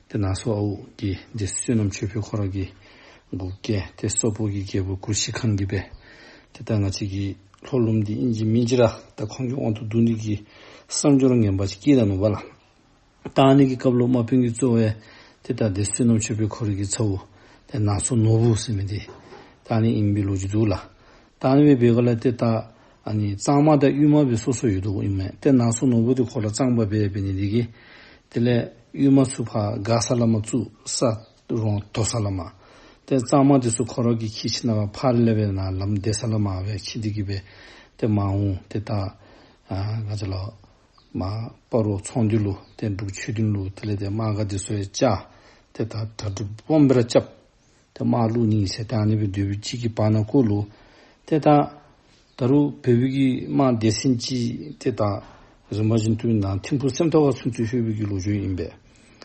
ཏེ་ནང་སོ་ཨའུ་གི་སྡེ་སྲིད་བསོད་ནམས་ཆོས་འཕེལ་ཁོ་ར་གིས་འགོ་ཁྲིད་ཏེ་སོག་པོ་གི་རྒྱལ་པོ་གུ་ཤྲི་ཁཱན་གྱིས་སྦེ་ཏེ་ད་ང་བཅས་ཀྱི་ལྷོ་ལུངམ་འདི་ཨིན་ཅི་མིན་ཅི་ར་ད་ཁོང་གི་དབང་དུ་བསྡུ་ནི་གི་བསམ་སྦྱོར་ངན་པ་ཅིག་བསྐྱེད་ད་ནུག་པ་ལགས། ད་ཨ་ནི་གི་སྐབས་ལུ་དམག་དཔོན་གྱི་གཙོ་བོ་ཏེ་ད་སྡེ་སྲིད་བསོད་ནམས་ཆོས་འཕེལ་ཁོ་ར་གི་ཚ་བོ་ཏེ་ནང་སོ་ནོར་བུ་ཟེར་མི་འདི་ད་ཨ་ནི་ཨིན་པའི་ལོ་རྒྱུས་འདུག་ལགས། ད་ཨ་ནི་སྦེ་འབད་སྒང་ལས་ཏེ་ད་ཨ་ནི་གཙང་དམག་དང་དབུས་དམག་སྦེ་སོ་སོ་ཡོད་དོ་ཨིན་མས། ཏེ་ནང་སོ་ནོར་བུ་འདི་ཁོ་ར་གཙང་པ་སྦེ་འབད་ནི་འདི་གིས་དེ་ལས་དབུས་དམག་ཚུ་ཕར་མགར་ས་ལས་མར་བཙུགས་ས་རོང་དོ་ས་ལས་མར། ཏེ་གཙང་དམག་འདི་ཚུ་ཁོ་ར་གིས་འཁྱིད་ཞིནམ་ལས་ཕག་རི་ལས་སྦེ་ནཱ་ལམ་བདེ་ས་ལས་མར་སྦེ་འཁྱིད་དེ་གིས་སྦེ་ཏེ་མར་འོང་། ཏེ་ད་ཨ་ང་བཅས་ལུ་མར་སྤ་རོ་ཚོང་འདུས་ལུ་ཏེ་འབྲུག་ཆོས་སྡིངས་ལུ་དེ་ལས་ཏེ་དམག་སྒར་འདི་ཚུ་ཡང་བཅགས། ཏེ་ད་གྲ་སྒྲིག་སྦོམ་སྦེ་ར་རྐྱབ། ཏེ་དམག་བླུག་ནི་ཟེར་ད་ཨ་ནི་སྦེ་སྡོད་པའི་ཅིག་གི་བར་ན་ཀོ་ལུ་ཏེ་ད་ད་རུང་བོད་པའི་གི་དམག་སྡེ་ཚན་ཅིག་ཏེ་ད་རིམ་པ་བཞིན་དུ་ནཱ་ཐིམ་ཕུག་སེམས་རྟོགས་ཁ་ཚུན་ཚོད་ལྷོད་པའི་གི་ལོ་རྒྱུས་ཨིན་པས།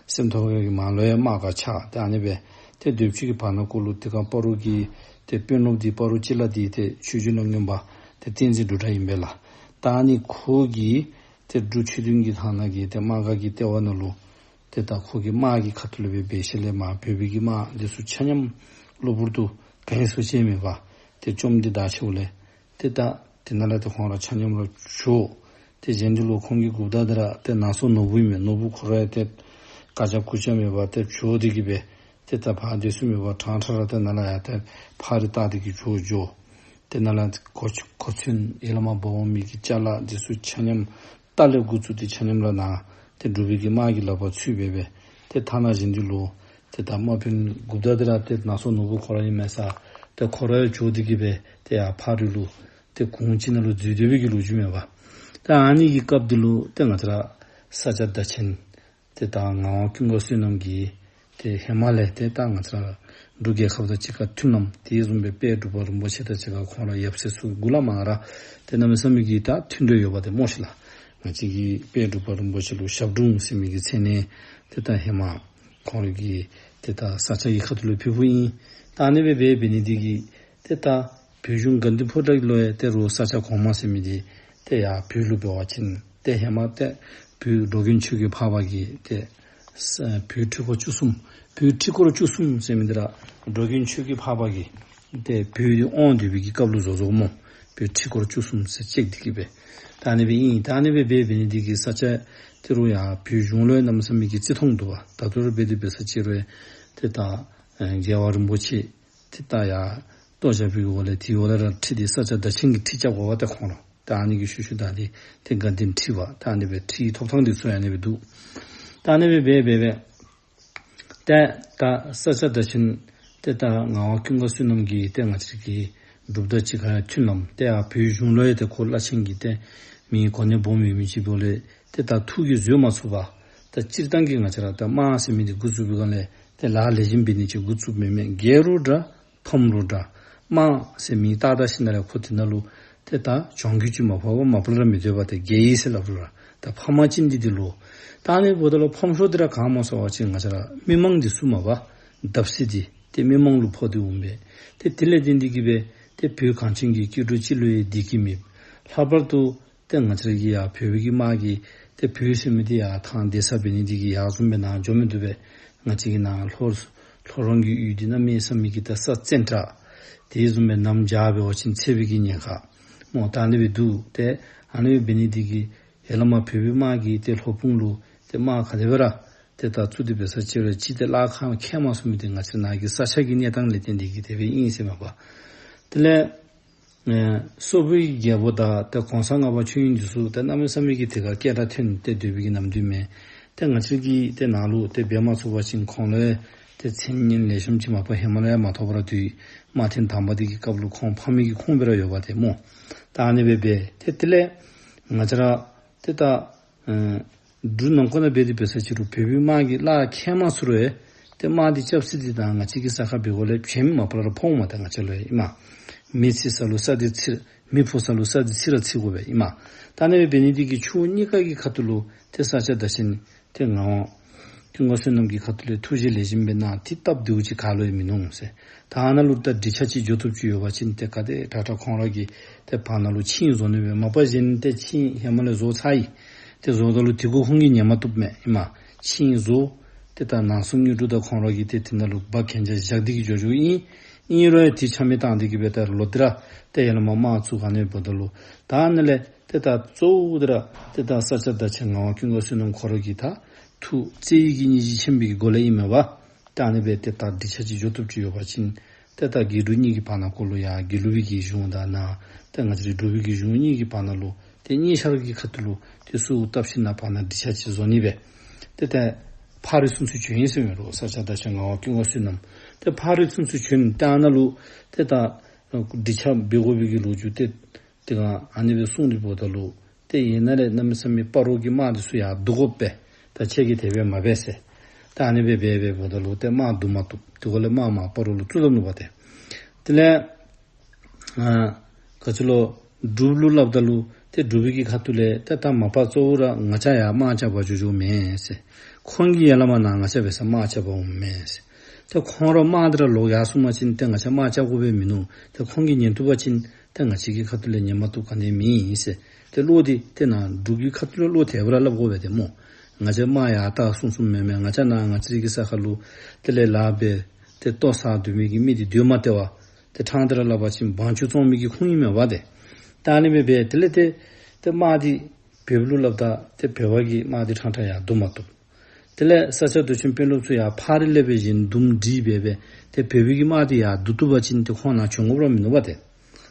སེམས་རྟོགས་ཁ་གི་མར་ལུ་ཡང་དམག་སྒར་ཆགས། ཏེ་ཨ་ནི་སྦེ་ཏེ་སྡོད་པའི་ཅིག་གི་བར་ན་ཀོ་ལུ་ཏེ་ག་སྤ་རོ་གི་ཏེ་དཔོན་སློབ་འདི་སྤ་རོ་སྤྱི་བླ་འདི་ཏེ་ཆོས་རྗེ་ལ་སྔོན་པ་ཏེ་བསྟན་འཛིན་འབྲུག་གྲགས་ཨིན་པས་ལགས། ད་ཨ་ནི་ཁོ་གིས་ཏེ་འབྲུག་ཆོས་སྡིངས་ཀྱི་ཐང་ནང་གི་ཏེ་དམག་སྒར་གྱི་ལྟེ་བ་ནང་ལུ་ཏེ་ད་ཁོ་གིས་དམག་གི་ཁ་ཐུག་ལས་སྦེ་འབད་ཞིནམ་ལས་མར་བོད་པའི་གི་དམག་འདི་ཚུ་ཆ་མཉམ་གློ་བུར་དུ་ག་ཨིན་སུ་ཅིག་མེད་པར་ཏེ་བཅོམ་སྟེ་བདའ་ཞིནམ་ལས་ཏེ་ད་དེ་ནང་ལས་ཏེ་ཁོང་ར་ཆ་མཉམ་ར་བྱོག། ཏེ་གཞན་འདི་ལུ་ཁོང་གི་འགོ་བདག་འདི་ར་ཏེ་ནང་སོ་ནོར་བུ་ཨིན་མས། ནོར་བུ་ཁོ་ར་ཡང་ཏེ་བཀག་ཆ་བཀག་ཆ་མེད་པར་ཏེ་བྱོག་སྟེ་གིས་སྦེ་ཏེ་ད་ཕར་སྡོད་ས་མེད་པར་ཕྲང་ཕྲང་ར་ཏེ་ནཱ་ལས་ཡར་ཏེ་ཕག་རི་བཏགས་ཏེ་གིས་བྱོག་འགྱོ། ཏེ་ནཱ་ལས་གོ་གོ་མཚོན་ཡར་ལས་མར་འབག་འོང་མི་གི་ཅ་ལ་འདི་ཚུ་ཆ་མཉམ་རྟ་ལས་འགོ་བཙུགས་ཏེ་ཆ་མཉམ་ར་ནཱ་ཏེ་འབྲུག་པའི་གི་དམག་གི་ལག་པར་ཚུད་སྦེ་སྦེ་ཏེ་ཐ་ན་གཞན་འདི་ལུ་ཏེ་ད་དམག་དཔོན་འགོ་བདག་འདི་ར་ཏེ་ནང་སོ་ནོར་བུ་ཁོ་ར་ཨིན་མས་ས། ཏེ་ཁོ་ར་ཡང་བྱོག་སྟེ་གིས་སྦེ་ཏེ་ཡར་ཕག་རི་ལུ་ཏེ་གུང་ཅིག་ནང་ལུ་འཛུལ་སྡོད་པའི་གི་ལོ་རྒྱུས་མས་པ། ད་ཨ་ནི་གི་སྐབས་འདི་ལུ་ཏེ་ང་བཅས་ར་ས་སྐྱ་བདག་ཆེན་ཏེ་ད་ངག་དབང་ཀུན་དགའ་བསོད་ནམས་ཀྱིས་ཏེ་ཧེ་མ་ལས་ཏེ་ད་ང་བཅས་ར་འབྲུག་རྒྱལ་ཁབ་དང་གཅིག་ཁར་མཐུན་ལམ་དེ་བཟུམ་སྦེ་དཔལ་འབྲུག་པ་རིན་པོ་ཆེ་དང་གཅིག་ཁར་ཁོང་ར་ཡབ་སྲས་ཚུ་གུ་ལས་མར་ར་ཏེ་གནམ་མེད་ས་མེད་ཀྱི་ད་མཐུན་འབྲེལ་ཡོད་པ་དེ་སྨོ་ཤིག་ལགས། ང་བཅས་ཀྱིས་དཔལ་འབྲུག་པ་རིན་པོ་ཆེ་ལུ་ཞབས་དྲུང་ཟེར་མི་གི་མཚན་གནས་ཏེ་ད་ཧེ་མ་ཁོང་ར་གིས་ཏེ་ད་ས་སྐྱ་གི་ཁ་ཐུག་ལུ་ཕུལཝ་ཨིན། ད་ཨ་ནི་སྦེ་འབད་འབད་ནི་འདི་གིས་ཏེ་ད་བོད་གཞུང་དགའ་ལྡན་ཕོ་བྲང་ལུ་ཡང་ཏེ་རུང་ས་སྐྱ་གོང་མ་ཟེར་མི་འདི་ཏེ་ཡར་བོད་ལུ་འབད་བ་ཅིན་ཏེ་ཧེ་མ་ཏེ་བོད་འགྲོ་མགོན་ཆོས་རྒྱལ་འཕགས་པ་གིས་ཏེ་ས་བོད་ཁྲི་སྐོར་བཅུ་གསུམ་བོད་ཁྲི་སྐོར་བཅུ་གསུམ་ཟེར་མི་འདི་ར་འགྲོ་མགོན་ཆོས་རྒྱལ་འཕགས་པ་གིས་ཏེ་བོད་འདི་དབང་སྡོད་པའི་གི་སྐབས་ལུ་བཟོ་བཟོཝ་སྨོ། བོད་ཁྲི་སྐོར་བཅུ་གསུམ་ཟེར་ཅིག་འདི་གིས་སྦེ། ད་ཨ་ནི་སྦེ་ཨིན། ད་ཨ་ནི་སྦེ་འབད་འབད་ནི་འདི་གིས་ས་སྐྱ་ཏེ་རུང་ཡར་བོད་གཞུང་ལུ་ཡང་གནམ་མེད་ས་མེད་ཀྱི་བརྩི་མཐོང་འདུག་པ། ད་ལྟོ་ར་འབད་དེ་འབད་ས་ཅིག་རུང་ཏེ་ད་ཨེ་རྒྱལ་བ་རིན་པོ་ཆེ་ཏེ་ད་ཡར་གཏོར་བཞག་པའི་འོག་ལས་དེའི་འོག་ལས་ར་ཁྲི་འདི་ས་སྐྱ་བདག་ཆེན་གྱི་ཁྲི་རྐྱབ་དགོ་པ་ཏེ་ཁོང་ར། ད་ཨ་ནི་གི་ཤུལ་ཤུལ་ད་འདི་ཏེ་དགའ་ལྡན་ཁྲི་པ་ད་ཨ་ནི་སྦེ་ཁྲིའི་ཐོབ་ཐང་འདི་ཚུ་ཡང་ཨ་ནི་སྦེ་འདུག། ད་ཨ་ནི་སྦེ་འབད་འབད་འབད་ཏེ་ད་ས་སྐྱ་བདག་ཆེན་ཏེ་ད་ངག་དབང་ཀུན་དགའ་བསོད་ནམས་ཀྱིས་ཏེ་ང་བཅས་ཀྱི་འབྲུག་དང་གཅིག་ཁར་མཐུན་ལམ་ཏེ་ཡར་བོད་གཞུང་ལུ་ཡང་ཏེ་ཁོ་བླ་ཆེན་གྱི་ཏེ་མི་གོ་གནས་སྦོམ་ཡོད་མི་ཅིག་འབདཝ་ལས་ཏེ་ད་ཐུགས་ཀྱིས་བཟོད་མ་ཚུགས་པར་ད་སྤྱིར་བཏང་གི་ང་བཅས་ར་ད་དམག་ཟེར་མི་འདི་འགོ་བཙུགས་པའི་སྒང་ལས་ཏེ་ལཱ་ལེགས་ཤོམ་འབད་ནི་ཅིག་འགོ་བཙུགསཔ་མེན་མས། རྒྱལ་རུང་འདྲ་ཕམ་རུང་འདྲ་དམག་ཟེར་མི་བཏགས་བཏགས་ཞིནམ་ལས་ཁོ་དེ་ནང་ལུ་ཏེ་ད་གྱོང་གུད་ཅིག་མ་ཕོག་པར་མ་པ་ལས་ར་མི་སྡོད་པ་ཏེ་རྒྱལ་ཡི་ཟེར་སླབ་རུང་ར་ད་ཕམ་ཅིག་འདི་འདི་ལུ་ད་ཨ་ནི་འབདཝ་ད་ལུ་ཕམ་ཤོས་འདི་ར་ག་སྨོ་ཟེར་བ་ཅིན་ང་བཅས་ར་མི་མང་འདི་ཚུ་མས་པ། བརྡབ་གསིག་འདི་ཏེ་མི་མང་ལུ་ཕོག་སྟེ་འོང་པས། ཏེ་དེ་ལས་བརྟེན་ཏེ་གིས་སྦེ་ཏེ་བོད་གངས་ཅན་གྱི་སྐྱེ་འགྲོ་སྤྱི་ལུ་ཡང་བདེ་སྐྱིད་མེད། ལྷག་པར་དུ་ཏེ་ང་བཅས་ར་གི་ཡར་བོད་པའི་གི་དམག་གིས་ཏེ་བོད་ཟེར་མི་འདི་ཡར་ཐང་བདེ་ས་འབད་ནི་འདི་གིས་ཡར་བཟུམ་སྦེ་ནཱ་འགྱོ་མི་བཏུབ་པས། ང་བཅས་ཀྱི་ནཱ་ལྷོ་ལྷོ་རོང་གི་ཡུལ་འདི་གནམ་མེད་ས་མེད་ཀྱི་ད་ས་བཙན་དྲགས། དེ་བཟུམ་སྦེ་གནམ་བྱཱར་འབད་བ་ཅིན་ཚ་བའི་གི་ཉེན་ཁ་སྨོ་ད་ཨ་ནི་སྦེ་འདུག། ཏེ་ཨ་ནི་སྦེ་འབད་ནི་འདི་གིས་ཡར་ལས་མར་བོད་པའི་དམག་གིས་ཏེ་ལྷོ་སྤུངས་ལུ་ཏེ་དམག་ག་དེ་སྦེ་ར་ཏེ་ད་བཙུགས་ཏེ་འབད་ས་ཅིག་རུང་ཅིག་ཏེ་ལཱ་ཁག་ཁེལ་མ་ཚུགས་མི་འདི་ང་བཅས་ནཱ་གི་ས་ཆ་གི་གནས་སྟངས་ལས་བརྟེན་ཏེ་གིས་དེ་སྦེ་ཨིན་ཟེར་མས་པ། དེ་ལས་ཨེ་སོག་པོའི་རྒྱལ་པོ་དང་ཏེ་གོང་ས་ལྔ་པ་མཆོད་ཡོན་འདི་ཚུ་ཏེ་གནམ་མེད་ས་མེད་ཀྱི་དེ་ཁར་སྐད་གྲགས་ཐོན་ཏེ་སྡོད་པའི་གི་ནམ་དུས་མས། ཏེ་ང་བཅས་ཀྱིས་ཏེ་ནཱ་ལུ་ཏེ་འབད་མ་ཚུགས་པ་ཅིན་ཁོང་ལུ་ཏེ་མཚན་སྙན་ལེགས་ཤོམ་ཅིག་མ་པ་ཧེ་མ་ལས་ཡང་མ་ཐོབ་པར་སྡོད། དམག་ཐེངས་དང་པ་འདི་གི་སྐབས་ལུ་ཁོང་ཕམ་མི་གི་ཁུངས་སྦེ་ར་ཡོདཔ་ཏེ་སྨོ། ད་ཨ་ནི་སྦེ་འབད་ཏེ་དེ་ལས་ང་བཅས་ར་ཏེ་ད་ཨེ་འབྲུག་ནང་འཁོད་ནང་འབད་དེ་འབད་ས་ཅིག་རུང་བོད་པའི་དམག་གིས་གླགས་ཁེལ་མ་ཚུགས་རུང་ཏེ་དམག་འདི་རྐྱབ་ས་འདི་དང་ང་བཅས་ཀྱི་ས་ཁར་འབད་དགོཔ་ལས་བྱེམ་མ་པ་ལས་ར་ཕོགཔ་མས། ཏེ་ང་བཅས་ལུ་ཨིན་མས། མེ་འཚིག་ས་ལུ་ས་འདི་འཚིག་མེ་ཕོག་ས་ལུ་ས་འདི་འཚིག་ར་འཚིག་དགོ་པས་ཨིན་མས། ད་ཨ་ནི་སྦེ་འབད་ནི་འདི་གིས་ཕྱོགས་གཉིས་ཀ་གི་ཁ་ཐུག་ལུ་ཏེ་ས་སྐྱ་བདག་ཆེན་ཏེ་ངག་དབང་ཀུན་དགའ་བསོད་ནམས་ཀྱི་ཁ་ཐུག་ལས་ཐུགས་རྗེ་ལེགས་ཤོམ་སྦེ་གནང་། དེ་སྟབས་བདེཝ་ཅིག་ག་ལུ་ཡང་མིན་ནུག་ཟེར། ད་ཨ་ནཱ་ལུ་ད་འགྲིག་ཆ་ཅིག་འགྱོ་བཏུབ་ཅིག་ཡོད་པ་ཅིན་ཏེ་ག་དེ་དྲག་དྲག་ཁོང་ར་གིས་ཏེ་བར་ན་ལུ་ཆིངས་བཟོ་ནི་སྦེ་མ་པ་གཞན་ཏེ་ཆིངས་ཧེ་མ་ལས་བཟོ་ཚར་ཡི། ཏེ་བཟོཝ་ད་ལུ་དེ་གུ་ཁོང་གིས་ཉན་མ་བཏུབ་མས་ཨིན་མས། ཆིངས་བཟོ། ཏེ་ད་ནང་སོ་དངོས་གྲུབ་དང་ཁོང་ར་གིས་ཏེ་དེ་ནང་ལུ་འབག་གན་རྒྱ་བཞག་སྟེ་གིས་འགྱོ་འགྱོཝ་ཨིན། ཨིན་རུང་ཡང་དེ་ཆ་མེད་བཏང་སྟེ་གིས་སྦེ་ད་ལོག་སྟེ་ར་ཏེ་ཡར་ལས་མར་དམག་བཙུགས་ག་ནི་འབདཝ་ད་ལུ་ད་ཨ་ནི་ལས་ཏེ་ད་གཙོ་བོ་དེ་ར་ཏེ་ད་ས་སྐྱ་བདག་ཆེན་ངག་དབང་ཀུན་དགའ་བསོད་ནམས་ཁོ་ར་གིས་ད་ཐུགས་བརྩེ་བའི་གི་སྙིང་རྗེ་ཆེན་པོའི་གི་སྒོ་ལས་ཨིན་མས་པ། ད་ཨ་ནི་སྦེ་ཏེ་ད་འགྲིག་ཆ་ཅིག་འགྱོ་བཏུབ་ཅིག་ཡོད་པ་ཅིན་ཏེ་ད་དགེ་འབྲུག་གཉིས་ཀྱི་བར་ན་ཁོ་ལུ་ཡང་དགེ་ལུགས་པའི་གི་གཞུང་དང་ནཱ་ཏེ་ང་བཅས་རའི་འབྲུག་པའི་གི་གཞུང་གཉིས་ཀྱི་བར་ན་ལུ་ཏེ་གཉིས་ཆ་ར་གི་ཁ་ཐུག་ལུ་ཏེ་གསོལཝ་བཏབ་ཞིནམ་ལས་བར་ན་འགྲིག་ཆ་ཅིག་བཟོ་ནི་སྦེ་ཏེ་ཏེ་ཕག་རི་ཚུན་ཚོད་བྱོན་ཡི་ཟེར་མས་རོ། ས་སྐྱ་བདག་ཆེན་ངག་དབང་ཀུན་དགའ་བསོད་ནམས་ཏེ་ཕག་རི་ཚུན་ཚོད་བྱོན། ཏེ་ཨ་ནཱ་ལུ་ཏེ་ད་འགྲིག་ཆ་འབད་དགོ་པའི་གི་ལོ་རྒྱུས་ཏེ་དེ་སྒང་ཨ་ནི་སྦེ་གསུངས་ཏེ་འབདཝ་ད་ལུ་ཏེ་ཡིན་ན་ལས་གནམ་མེད་ས་མེད་སྤ་རོ་གི་དམག་འདི་ཚུ་ཡར་བསྡུ་དགོ་པས། ད་ཁྱེད་ཀྱིས་དེ་སྦེ་མ་འབད་ཟེར། ད་ཨ་ནི་སྦེ་འབད་འབདཝ་ད་ལུ་ཏེ་དམག་བསྡུ་མ་བཏུབ། དེ་གུ་ལས་དམག་མར་སྤ་རོ་ལུ་བཙུགས་ད་ནུག་པ་ཏེ། དེ་ལས་ཨ་ག་ཅི་ལོ་འབྲུག་ལུ་སླབ་ད་ལུ་ཏེ་འབྲུག་པའི་གི་ཁ་ཐུག་ལས་ཏེ་ད་མ་པ་གཙོ་བོ་ར་ང་བཅས་ཡར་དམག་རྐྱབ་པར་འགྱོ་འགྱོཝ་མེན་ཟེར། ཁོང་གིས་ཡར་ལས་མར་ནཱ་ང་བཅས་འབད་སར་དམག་རྐྱབ་པར་འོངམ་མེན་ཟེར། ཏེ་ཁོང་ར་དམག་འདི་ར་ལོག་ཡར་སོང་པ་ཅིན་ཏེ་ང་བཅས་དམག་རྐྱབ་དགོ་པས་མིན་ནུག། ཏེ་ཁོང་གིས་ཉན་བཏུབ་པ་ཅིན་ཏེ་ང་བཅས་ཀྱི་ཁ་ཐུག་ལས་ཉན་མ་བཏུབ་ག་ནི་མེད་ཨིན་ཟེར། ཏེ་བློ་འདི་ཏེ་ནཱ་འབྲུག་གི་ཁ་ཐུག་ལས་བློ་དེ་སྦེ་ར་སླབ་དགོ་པས་ཏེ་སྨོ། ང་བཅས་དམག་ཡར་ལྟ་སོང་སོངམ་མེན་མས། ང་བཅས་ནཱ་ང་བཅས་རའི་གི་ས་ཁར་ལུ་དེ་ལས་ལཱ་འབད་དེ་ལྟོ་བཟའ་སྡོད་མི་གི་མི་འདི་སྡོད་མ་སྟེར་བར་ཏེ་ཕྲང་སྟེ་ར་སླབ་པ་ཅིན་དབང་ཆ་བཙོང་མི་གི་ཁུངས་ཨིན་མས་པ་ཏེ། ད་ཨ་ནི་སྦེ་འབད་དེ་ལས་ཏེ་ཏེ་དམག་འདི་བོདཔ་ལུ་སླབ་ད་ཏེ་བོད་པ་གིས་དམག་འདི་ཕྲང་ཕྲང་ཡར་བསྡུ་མ་བཏུབ། དེ་ལས་ས་སྐྱ་རྡོ་རྗེ་དཔོན་སློབ་ཚུ་ཡར་ཕག་རི་ལས་འབད་བཞིན་འདུམ་འགྲིག་འབད་འབད་ཏེ་བོད་པའི་གི་དམག་འདི་ཡར་བསྡུ་བཏུབ་པ་ཅིན་ཏེ་ཁོང་ནཱ་བྱོན་དགོཔ་ར་མིན་ནུག་པ་ཏེ།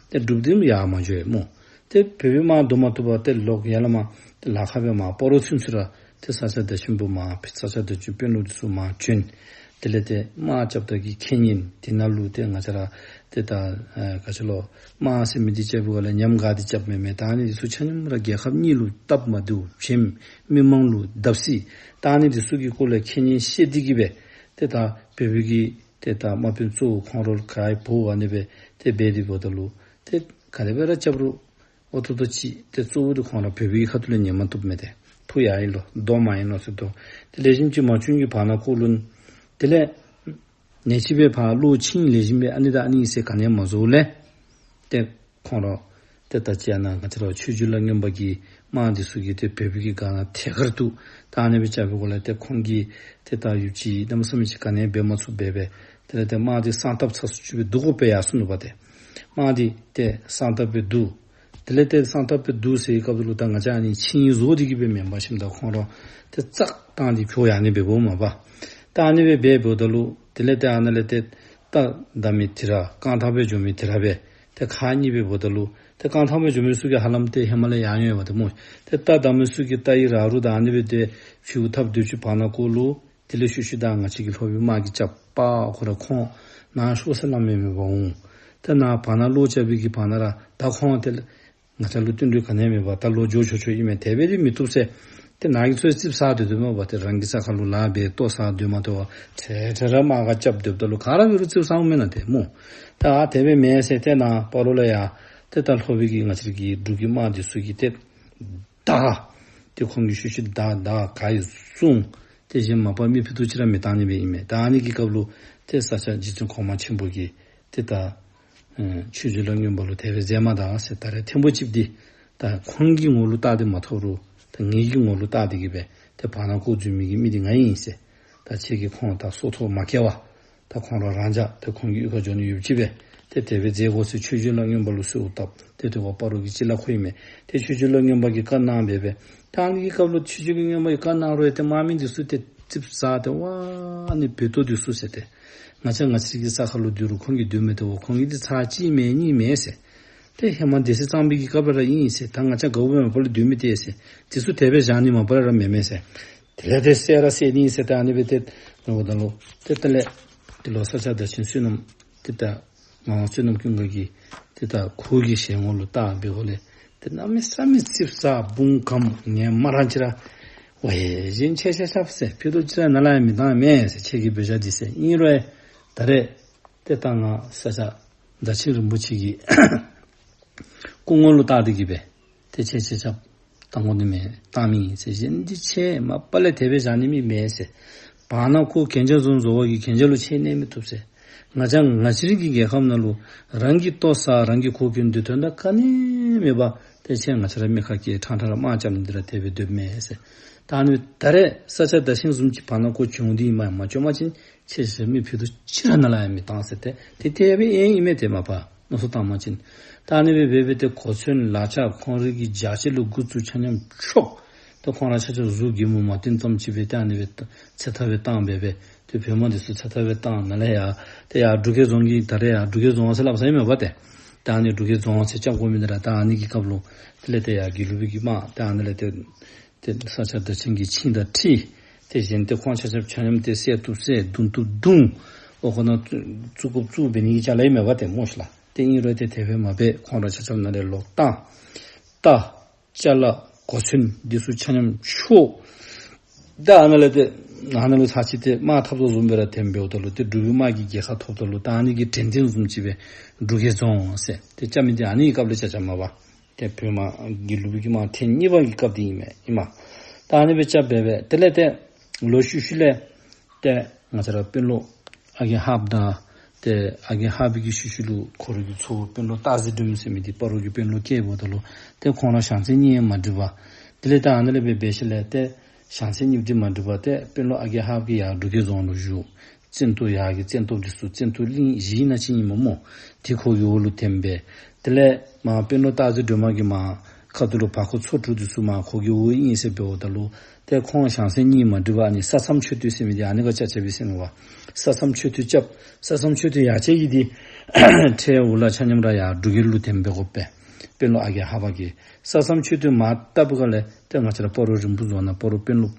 ཏེ་འབྲུགཔ་འདི་ཡར་མ་འགྱོ་ཡི་སྨོ། ཏེ་བོད་པའི་དམག་བསྡུ་མ་བཏུབ་པར་ཏེ་ལོག་ཡར་ལས་མར་ཏེ་ལ་ཁ་སྦེ་མར་སྤ་རོ་ཚུན་ཚོད་ར་ཏེ་ས་སྐྱ་བདག་ཆེན་པོ་མར་ས་སྐྱ་རྡོ་རྗེ་དཔོན་སློབ་འདི་ཚུ་མར་བྱོན། དེ་ལས་ཏེ་དམག་རྐྱབ་ད་གི་ཁེ་ཉེན་དེ་ནང་ལུ་ཏེ་ང་བཅས་ར་ཏེ་ད་ཨ་ག་ཅི་ལོ་དམག་ཟེར་མི་འདི་རྐྱབ་པའི་སྒང་ལས་ཉམས་དགའ་སྟེ་རྐྱབ་མེན་མས། ད་ཨ་ནི་འདི་ཚུ་ཆ་མཉམ་ར་རྒྱལ་ཁབ་གཉིས་ལུ་སྟབས་མ་བདེཝ་བྱེམ་མི་མང་ལུ་བརྡབ་གསིག་ད་ཨ་ནི་འདི་ཚུ་གི་སྐོར་ལས་ཁེ་ཉེན་བཤད་དེ་གིས་སྦེ་ཏེ་ད་བོད་པའི་གི་ཏེ་ད་དམག་དཔོན་གཙོ་བོ་ཁོང་ར་ག་ཡི་བོ་ཨ་ནི་སྦེ་ཏེ་འབད་དེ་འབདཝ་ད་ལུ་ཏེ་ག་དེ་སྦེ་ར་རྐྱབ་རུང་འོ་ཐུབ་ཐུབ་ཅིག་ཏེ་གཙོ་བོ་འདི་ཁོང་ར་བོད་པའི་ཁ་ཐུག་ལས་ཉན་མ་བཏུབ་མས་ཏེ། ཕུ་ཡར་ཨིན་ལོ་རྡོ་མར་ཨིན་ལོ་ཟེར་དོ། ཏེ་ལེགས་ཤོམ་ཅིག་མ་བྱུང་གི་བར་ན་ཁོ་ལུ་དེ་ལས་ནེ་ཅིག་སྦེ་ཕར་བློ་ཆིངས་ལེགས་ཤོམ་སྦེ་ཨ་ནི་དང་ཨ་ནི་ཟེར་ག་ནི་ཡང་མ་བཟོཝ་ལས་ཏེ་ཁོང་ར་ཏེ་ད་ཅི་ཨ་ནཱ་ག་ཅི་ར་ཆོས་རྗེ་ལ་སྔོན་པ་གི་དམག་འདི་ཚུ་གིས་ཏེ་བོད་པའི་གི་སྒང་ལས་ཐད་ཀར་དུ་ད་ཨ་ནི་སྦེ་རྐྱབ་པའི་སྐོར་ལས་ཏེ་ཁོང་གིས་ཏེ་ད་ཡུདཔ་ཅིག་གནམ་མེད་ས་མེད་ཅིག་ག་ནི་ཡང་འབད་མ་ཚུགས་འབད་འབད་དེ་ལས་ཏེ་དམག་འདི་སངས་བཏབ་ཚར་སུ་ཅིག་སྦེ་བསྡུ་དགོ་པས་ཡར་སོང་ནུག་པ་ཏེ། དམག་འདི་ཏེ་སངས་བཏབ་སྦེ་བསྡུ། དེ་ལས་ཏེ་སངས་བཏབ་སྦེ་བསྡུ་ཟེར་བའི་སྐབས་ལུ་ད་ང་བཅས་ཨ་ནི་ཆིངས་བཟོ་སྟེ་གིས་སྦེ་མེན་པར་ཞིནམ་ད་ཁོང་ར་ཏེ་ཙག་བཏང་སྟེ་བྱོག་ཡར་ནི་འབདཝ་མས་པ། ད་ཨ་ནི་སྦེ་འབད་འབདཝ་ད་ལུ་དེ་ལས་ཏེ་ཨ་ནཱ་ལས་ཏེ་རྟ་བདའ་མི་དེ་ར་རྐང་ཐང་སྦེ་འགྱོ་མི་དེ་ར་སྦེ་ཏེ་ཁག་གཉིས་སྦེ་འབདཝ་ད་ལུ་ཏེ་རྐང་ཐང་སྦེ་འགྱོ་མི་ཚུ་གིས་ཧ་ལམ་ཏེ་ཧེ་མ་ལས་ཡར་འོང་ཡོདཔ་ད་སྨོ། ཏེ་རྟ་བདའ་མི་ཚུ་གིས་རྟ་ཡི་ར་རུ་དང་ཨ་ནི་སྦེ་ཏེ་ཕྱིའུ་འཐབ་སྡོད་ཅི། བར་ན་ཁོ་ལུ་དེ་ལས་ཤུལ་ཤུལ་ད་ང་བཅས་ཀྱི་ལྷོ་པའི་དམག་གིས་རྐྱབ་པ་ཁོ་ར་ཁོང་ནཱ་ཤོར་ས་ལམ་མེད་མེད་པར་འོང་། ད་ནཱ་བར་ན་ལོག་རྐྱབ་པའི་གི་བར་ན་ར་ད་ཁོང་དེ་ལས་ང་བཅས་ལུ་བསྟུན་གྲོས་ག་ནི་ཡང་མེད་པར་ད་ལོག་འགྱོ་ཆོག་ཆོག་ཨིན་མས། དེ་སྦེ་འདི་མི་བཏུབ་ཟེར། ཏེ་ནཱ་གི་ཚུ་ཙིགཔ་ཟ་སྡོད་སྡོདཔ་མས་པ། ཏེ་རང་གི་ས་ཁར་ལུ་ལཱ་འབད་ལྟོ་ཟ་སྡོད་མ་སྡོད་པར་ཐེངས་ཐེངས་ར་དམག་སྒར་རྐྱབ་སྡོདཔ་ད་ལུ་ག་ར་འབད་རུང་ཙིགཔ་ཟཝ་མེན་ན་ཏེ་སྨོ། ད་དེ་སྦེ་མེན་ཟེར་ཏེ་ནཱ་སྤ་རོ་ལས་ཡར་ཏེ་ད་ལྷོ་པའི་གི་ང་བཅས་ཀྱི་འབྲུག་གི་དམག་འདི་ཚུ་གིས་ཏེ་ད་ཏེ་ཁོང་གིས་ཤུལ་ཤུལ་ད་ད་ག་ཡི་བཟུང་། ཏེ་གཞན་མ་པ་མི་ཕུད་རྡོག་ཅིག་ར་མི་བཏང་ནི་སྦེ་ཨིན་མས། ད་ཨ་ནི་གི་སྐབས་ལུ་ཏེ་ས་སྐྱ་རྗེ་བཙུན་གོང་མ་ཆེན་པོ་གིས་ཏེ་ད་ཨེ་ཆོས་རྗེ་ལ་སྔོན་པ་ལུ་དེ་སྦེ་མཛད་མ་ད་ཟེར། ད་རེས་ཐེངས་པོ་གཅིག་འདི་ད་ཁོང་གི་ངོ་ལུ་བལྟ་སྟེ་མ་ཐོབ་རུང་ད་ངེ་གི་ངོ་ལུ་བལྟ་སྟེ་གིས་སྦེ་ཏེ་བར་ན་ཁོ་འཛུལ་མི་གི་མི་འདི་ང་ཨིན་ཟེར། ད་ཁྱེད་ཀྱིས་ཁོང་ད་སྲོག་ཐོག་མ་བཀལ་བར་ད་ཁོང་ར་རང་འཇགས་ཏེ་ཁོང་གི་གཡུས་ཁར་འགྱོ་ནི་ཡོདཔ་ཅིག་སྦེ་ཏེ་དེ་སྦེ་མཛད་དགོ་ཟེར་ཆོས་རྗེ་ལ་སྔོན་པ་ལུ་གསོལཝ་བཏབ། ཏེ་དེ་བ་སྤ་རོ་གི་སྤྱི་བླ་ཁོ་ཨིན་མས། ཏེ་ཆོས་རྗེ་ལ་སྔོན་པ་གིས་བཀའ་གནང་སྦེ་སྦེ་ད་ཨ་ནི་གི་སྐབས་ལུ་ཆོས་རྗེ་གི་སྔོན་པ་གིས་བཀའ་གནང་རུང་ཡང་ཏེ་དམག་མི་འདི་ཚུ་ཏེ་ཙིགཔ་ཟ་སྟེ་ཝ་ཨ་ནི་བོད་ཐོག་འདི་ཚུ་ཟེར་ཏེ་ང་བཅས་ང་བཅས་ཀྱི་ས་ཁར་ལུ་སྡོད་རུང་ཁོང་གིས་སྡོད་མི་སྟེར་བ། ཁོང་གིས་འདི་ཚར་གཅིག་མེན་གཉིས་མེན་ཟེར། ཏེ་ཧེ་མ་སྡེ་སྲིད་གཙང་པའི་གི་སྐབས་ར་ཨིན་ཟེར། ད་ང་བཅས་དགའཝ་མ་པ་ལུ་སྡོད་མི་སྟེར་ཟེར། འདི་ཚུ་དེ་སྦེ་བཞག་ནི་མ་པ་ར་མེན་མས་ཟེར། དེ་ལས་ཏེ་བསད་ར་བསད་ནི་ཟེར་ཏེ་ཨ་ནི་སྦེ་ཏེ་འོ་ད་ལོ་ཏེ་དེ་ལས་དེ་ལོ་ས་སྐྱ་བདག་ཆེན་བསོད་ནམས་ཏེ་ད་ ངག་དབང་བསོད་ནམས་ཀུན་དགའ་གིས་ཏེ་ད་ཁོ་གི་ཞལ་ངོ་ལུ་བལྟ་སྦེ་འོང་ལས་ཏེ་གནམ་མེད་ས་མེད་ཙིགཔ་ཟ་བུང་གམ་ངལ་མ་རངས་ཅིག་ར། ཝའེ་གཞན་ཁྱེད་ཆ་ཁྱབ་ཟེར། ཕུད་རྡོག་གཅིག་ར་ནཱ་ལས་ཡང་མི་བཏང་མས་ཟེར། ཁྱེད་ཀྱི་འབད་བཞག་འདི་ཟེར། ཨིན་རུང་ད་རེས་ཏེ་ད་ང་ས་སྐྱ་བདག་ཆེན་རིན་པོ་ཆེ་གི་སྐུ་ངོ་ལུ་བལྟ་སྟེ་གི་སྦེ་ཏེ་ཁྱེད་ཆ་ཁྱབ་བཏང་དགོ་ནི་མས། བཏང་མི་ཨིན་ཟེར། གཞན་འདི་ཁྱེད་མ་པ་ལས་དེ་སྦེ་བཞག་ནི་མི་མེད་ཟེར། བར་ན་ཁོ་གན་རྐྱལ་བཟུང་བཟོ་བ་གིས་གན་རྐྱལ་ལུ་ཁྱེད་གནས་མི་བཏུབ་ཟེར། ང་བཅས་ང་བཅས་རའི་གི་རྒྱལ་ཁབ་ནང་ལུ་རང་གིས་ལྟོ་ཟ་རང་གིས་གོ་གི་འདི་དོན་དག་ག་ནི་མེད་པར་ཏེ་ཁྱེད་ང་བཅས་ར་མི་ཁ་སྐད་ཕྲང་ཕྲང་ར་དམག་རྐྱབ་ནི་འདི་ར་དེ་སྦེ་སྡོདཔ་མས་ཟེར། ད་ཨ་ནི་ད་རེས་ས་སྐྱ་བདག་ཆེན་བཟུམ་ཅིག་བར་ན་ཁོ་བྱོན་འདི་ཨིན་མས། མ་བྱོན་པ་ཅིན་ཁྱེད་ཆ་ཁྱབ་མི་ཕུད་རྡོག་གཅིག་ར་ནཱ་ལས་ཡང་མི་བཏང་ཟེར། ཏེ་དེ་དེ་སྦེ་ཨིན་ཨིན་མས། ཏེ་མ་པ་མནོ་བསམ་བཏང་པ་ཅིན་ད་ཨ་ནི་སྦེ་འབད་སྦེ་ཏེ་གོ་མཚོན་ལག་ཆ་ཁོང་རའི་གི་རྒྱ་ཆེ་ལུ་འགོ་བཙུགས་ཆ་མཉམ་འཕྱོག། ཏེ་ཁོང་ར་ཆ་ཁྱབ་གཟུགས་གད་མོ་མ་བཏོན་ཙམ་ཅིག་སྦེ་ཏེ་ཨ་ནི་སྦེ་ཚེ་ཐར་སྦེ་བཏང་སྦེ་སྦེ་ཏེ་བོད་དམག་འདི་ཚུ་ཚེ་ཐར་སྦེ་བཏང་། ནཱ་ལས་ཡར་ཏེ་ཡར་འབྲུག་རྒྱལ་རྫོང་གི་ད་རེས་ཡར་འབྲུག་རྒྱལ་རྫོང་ཟེར་སླབ་ས་ཨིན་མས་པ་ཏེ། ད་ཨ་ནི་འབྲུག་རྒྱལ་རྫོང་ཟེར་རྐྱབ་དགོ་མི་འདི་ར་ད་ཨ་ནི་གི་སྐབས་ལུ་དེ་ལས་ཏེ་ཡར་དགེ་ལུགས་པའི་གི་དམག་ཏེ་ཨ་ནི་ལས་ཏེ་ཏེ་ས་སྐྱ་བདག་ཆེན་གྱི་ཆིངས་དང་འཁྲིལ། ཏེ་གཞན་ཏེ་ཁོང་ཆ་ཁྱབ་ཆ་མཉམ་ཏེ་བསད་བཏུབ་བསད་བརྡུང་བཏུབ་བརྡུང་། འོ་ཁོ་ན་བཙུགས་དགོཔ་བཙུགས་འབད་ནི་གི་ཅ་ལ་ཨིན་མས་པ་ཏེ་སྨོ་ཤེས་ལགས། ཏེ་ཨིན་རུང་ཏེ་དེ་སྦེ་མ་འབད། ཁོང་ར་ཆ་ཁྱབ་ནཱ་ལས་ལོག་བཏང་། རྟ་ཅ་ལ་གོ་མཚོན་འདི་ཚུ་ཆ་མཉམ་འཕྱོག། ད་ཨ་ནཱ་ལས་ཏེ་ཨ་ནཱ་ལུ་ཚར་གཅིག་ཏེ་དམག་འཐབ་དོ་བཟུམ་སྦེ་ར་ཐོན་འབདཝ་ད་ལུ་ཏེ་འབྲུག་པའི་དམག་གི་རྒྱལ་ཁ་ཐོབ་ད་ལུ་ད་ཨ་ནི་གི་དྲན་རྟེན་བཟུམ་ཅིག་སྦེ་འབྲུག་རྒྱལ་རྫོང་ཟེར་ཏེ་རྐྱབ་མི་འདི་ཨ་ནི་གི་སྐབས་ལས་རྐྱབ་རྐྱབ་མས་པ། ཏེ་བོད་དམག་དགེ་ལུགས་པའི་གི་དམག་ཐེངས་གཉིས་པ་གི་སྐབས་འདི་ཨིན་མས་ཨིན་མས། ད་ཨ་ནི་སྦེ་རྐྱབ་སྦེ་སྦེ་དེ་ལས་ཏེ་ལོག་ཤུལ་ཤུལ་ལས་ཏེ་ང་བཅས་ར་དཔོན་སློབ་ཨ་རྒས་ཧཱཔ་དང་ཏེ་ཨ་རྒས་ཧཱཔ་གི་ཤུལ་ཤུལ་ལུ་ཁོ་རའི་གི་ཚའོ་དཔོན་སློབ་སྟག་རྩེ་སྒྲོལ་མ་ཟེར་མི་འདི་སྤ་རོ་གི་དཔོན་སློབ་བཀལཝ་ད་ལུ་ཏེ་ཁོང་ར་ཞང་ཚན་གཉིས་མ་འགྲིག་པར་དེ་ལས་ད་ཨ་ནི་ལས་སྦེ་འབད་ཞིནམ་ལས་ཏེ་ཞང་ཚན་གཉིས་འདི་མ་འགྲིག་པར་ཏེ་དཔོན་སློབ་ཨ་རྒས་ཧཱཔ་གིས་ཡར་འབྲུག་རྒྱལ་རྫོང་ལུ་བཞུགས། བཙན་ཏོ་ཡར་གྱི་བཙན་ཏོ་འདི་ཚུ་བཙན་ཏོ་གླིང་བཞི་ཨིན་ན་ཅིག་ཨིན་མས་སྨོ། དེ་ཁོ་གི་འོག་ལུ་ཐོན་སྦེ། དེ་ལས་མར་དཔོན་སློབ་སྟག་རྩེ་སྒྲོལ་མ་གི་མར་ཁ་ཐུག་ལུ་བར་སྐོར་ཚོ་དྲུག་འདི་ཚུ་མར་ཁོ་གི་འོག་ཨིན་ཟེར་འབདཝ་ད་ལུ་ཏེ་ཁོང་ཞང་ཚན་གཉིས་མ་འགྲིག་པར་ཨ་ནི་ས་མཚམས་མཆོད་རྟེན་ཟེར་མི་འདི་ཨ་ནི་ཁར་རྐྱབ་རྐྱབ་པས་ཟེར་མས་པ། ས་མཚམས་མཆོད་རྟེན་རྐྱབ། ས་མཚམས་མཆོད་རྟེན་ཡར་བཅད་ཀྱི་འདི་ཁྲལ་འུ་ལག་ཆ་མཉམ་ར་ཡར་འབྲུག་རྒྱལ་ལུ་ཐོན་སྦེ་དགོ་པས། དཔོན་སློབ་ཨ་རྒས་ཧཱཔ་གིས་ས་མཚམས་མཆོད་རྟེན་མར་བཏབ་པའི་སྒང་ལས་ཏེ་ང་བཅས་ར་སྤ་རོ་རིན་སྤུངས་རྫོང་ནང་སྤ་རོ་དཔོན་སློབ་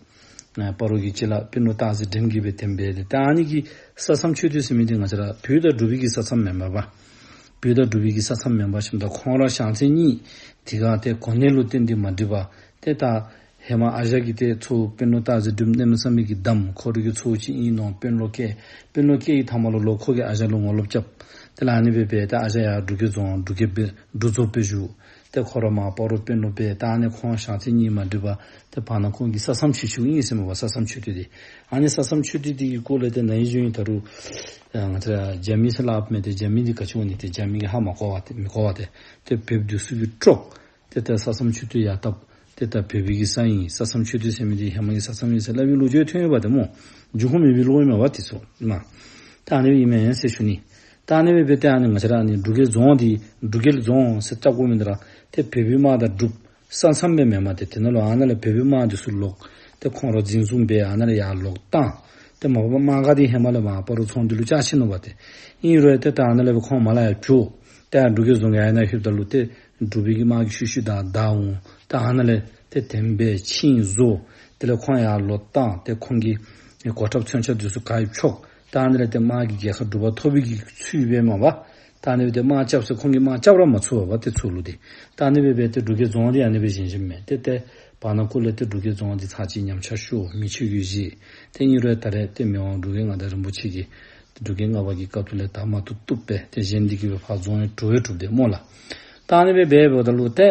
ཨ་སྤ་རོ་གི་སྤྱི་བླ་དཔོན་སློབ་སྟག་རྩེ་སྒྲོལ་མ་གིས་སྦེ་ཐོན་སྦེ་ཏེ་ད་ཨ་ནི་གི་ས་མཚམས་མཆོད་རྟེན་ཟེར་མི་འདི་ང་བཅས་ར་བོད་དང་འབྲུག་པའི་གི་ས་མཚམས་མེན་པ། བོད་དང་འབྲུག་པའི་གི་ས་མཚམས་མེན་པ་ཞིནམ་ད་ཁོང་ར་ཞང་ཚན་གཉིས་དེ་སྒང་ཏེ་གོ་གནས་ལུ་བརྟེན་ཏེ་མ་འགྲིག་པར་ཏེ་ད་ཧེ་མ་ཨ་ཞང་གིས་ཏེ་ཚའོ་དཔོན་སློབ་སྟག་རྩེ་སྒྲོལ་མ་གནམ་མེད་ས་མེད་ཀྱི་དམ། ཁོ་རའི་གི་ཚའོ་ཅིག་ཨིན་མནོ། དཔོན་སློབ་བཀལ། དཔོན་སློབ་བཀལ་བའི་མཐའ་མ་ལུ་ལོག་ཁོ་གིས་ཨ་ཞང་ལུ་ངོ་ལོག་རྐྱབ། དེ་ལས་ཨ་ནི་སྦེ་སྦེ་ཏེ་ཨ་ཞང་ཡར་འབྲུག་རྒྱལ་རྫོང་འབྲུག་རྒྱལ་སྦེ་འབྲུག་རྫོང་སྦེ་བཞུགས། ཏེ་ཁོ་ར་མར་སྤ་རོ་དཔོན་སློབ་སྦེ་ད་ཨ་ནི་ཁོང་ཞང་ཚན་གཉིས་མ་འགྲིག་པར་ཏེ་བར་ན་ཁོང་གི་ས་མཚམས་ཕྱེ་ཕྱེཝ་ཨིན་ཟེར་མས་པ། ས་མཚམས་མཆོད་རྟེན་འདི། ཨ་ནི་ས་མཚམས་མཆོད་རྟེན་འདི་གི་སྐོར་ལས་ཏེ་ན་ཧིང་གཞེས་ནིང་ད་རུང་ཨ་ང་བཅས་ར་རྒྱ་མི་ཟེར་སླབ་མས། ཏེ་རྒྱ་མི་འདི་ག་ཅི་འོང་ནི་ཏེ་རྒྱ་མི་གིས་ཧ་མ་གོ་བར་ཏེ་མི་གོ་བར་ཏེ་ཏེ་བོདཔ་འདི་ཚུ་གིས་དཀྲོགས། ཏེ་ད་ས་མཚམས་མཆོད་རྟེན་ཡར་བཏབ། ཏེ་ད་བོད་པའི་གི་ས་ཨིན། ས་མཚམས་མཆོད་རྟེན་ཟེར་མི་འདི་ཧེ་མ་གི་ས་མཚམས་ཨིན་ཟེར་སླབ་པའི་ལོ་རྒྱུས་ཐོན་ཡོདཔ་ཏེ་སྨོ། རྒྱུ་ཁུངས་མེད་པའི་ལོ་ཨིན་མས་པ་དེ་ཚུ་ཨིན་མས། ད་ཨ་ནི་ཨིན་མས་ཟེར་ཞུ་ནི། ད་ཨ་ནི་སྦེ་སྦེ་ཏེ་ཨ་ནི་ང་བཅས་ར་ཨ་ནི་འབྲུག་རྒྱལ་རྫོང་འདི་འབྲུག་རྒྱལ་རྫོང་ཟེར་རྐྱབ་དགོ་མི་འདི་ར་ཏེ་བོད་པའི་དམག་དང་འབྲུགཔ་ས་མཚམས་སྦེ་མེན་མས། ཏེ་དེ་ནང་ལུ་ཨ་ནཱ་ལས་བོད་པའི་དམག་འདི་ཚུ་ལོག་ཏེ་ཁོང་ར་འཛིན་བཟུང་འབད་ཨ་ནཱ་ལས་ཡར་ལོག་བཏང་། ཏེ་མ་པ་དམག་སྒར་འདི་ཧེ་མ་ལས་མར་སྤ་རོ་ཚོང་འདུས་ལུ་བཅག་ཆི་ནུག་པ་ཏེ། ཨིན་རུང་ཏེ་ད་ཨ་ནཱ་ལས་སྦེ་ཁོང་མར་ལས་ཡར་བྱོག། ཏེ་འབྲུག་རྒྱལ་རྫོང་གི་ཨ་ནཱ་ལྷོདཔ་ད་ལུ་ཏེ་འབྲུག་པའི་གི་དམག་གི་ཤུལ་ཤུལ་བདའ་བདའ་འོང་། ཏེ་ཨ་ནཱ་ལས་ཏེ་དེ་སྦེ་ཆིངས་བཟོ། དེ་ལས་ཁོང་ཡར་ལོག་བཏང་། ཏེ་ཁོང་གི་གོ་ཁྲབ་མཚོན་ཆ་འདི་ཚུ་ག་ཡི་འཕྱོག། ད་ཨ་ནི་ལས་ཏེ་དམག་གི་རྒྱལ་ཁ་འབྲུག་པ་ཐོབ་པའི་གི་ཚུལ་འབད་མས་པ། ད་ཨ་ནི་སྦེ་ཏེ་དམག་རྐྱབ་ཟེར་ཁོང་གིས་དམག་རྐྱབ་ར་མ་ཚུགས་པས་པ་ཏེ་ཚུར་ལུ་ཏེ། ད་ཨ་ནི་སྦེ་སྦེ་ཏེ་འབྲུག་རྒྱལ་རྫོང་འདི་ཨ་ནི་སྦེ་བཞེངས་བཞེངསམ་མས། ཏེ་ཏེ་བར་ན་ཁུག་ལས་ཏེ་འབྲུག་རྒྱལ་རྫོང་འདི་ཚར་གཅིག་ཉམས་ཆག་ཤོར། མེ་མཆོད་ཀྱིས་བཞེས། ཏེ་ཨིན་རུང་ད་རེས་ཏེ་མི་དབང་འབྲུག་རྒྱལ་མངའ་བདག་རིན་པོ་ཆེ་གིས་འབྲུག་རྒྱལ་ལྔ་པ་གི་བཀའ་དྲིན་ལས་དར་མ་ཏོག་ཏོ་སྦེ་ཏེ་བཞེངས་ཏེ་གི་སྦེ་ཕར་རྫོང་ཡང་གྲུབ་སྦེ་གྲུབ་སྟེ་སྨོ་ལགས། ད་ཨ་ནི་སྦེ་འབད་འབདཝ་ད་ལུ་ཏེ་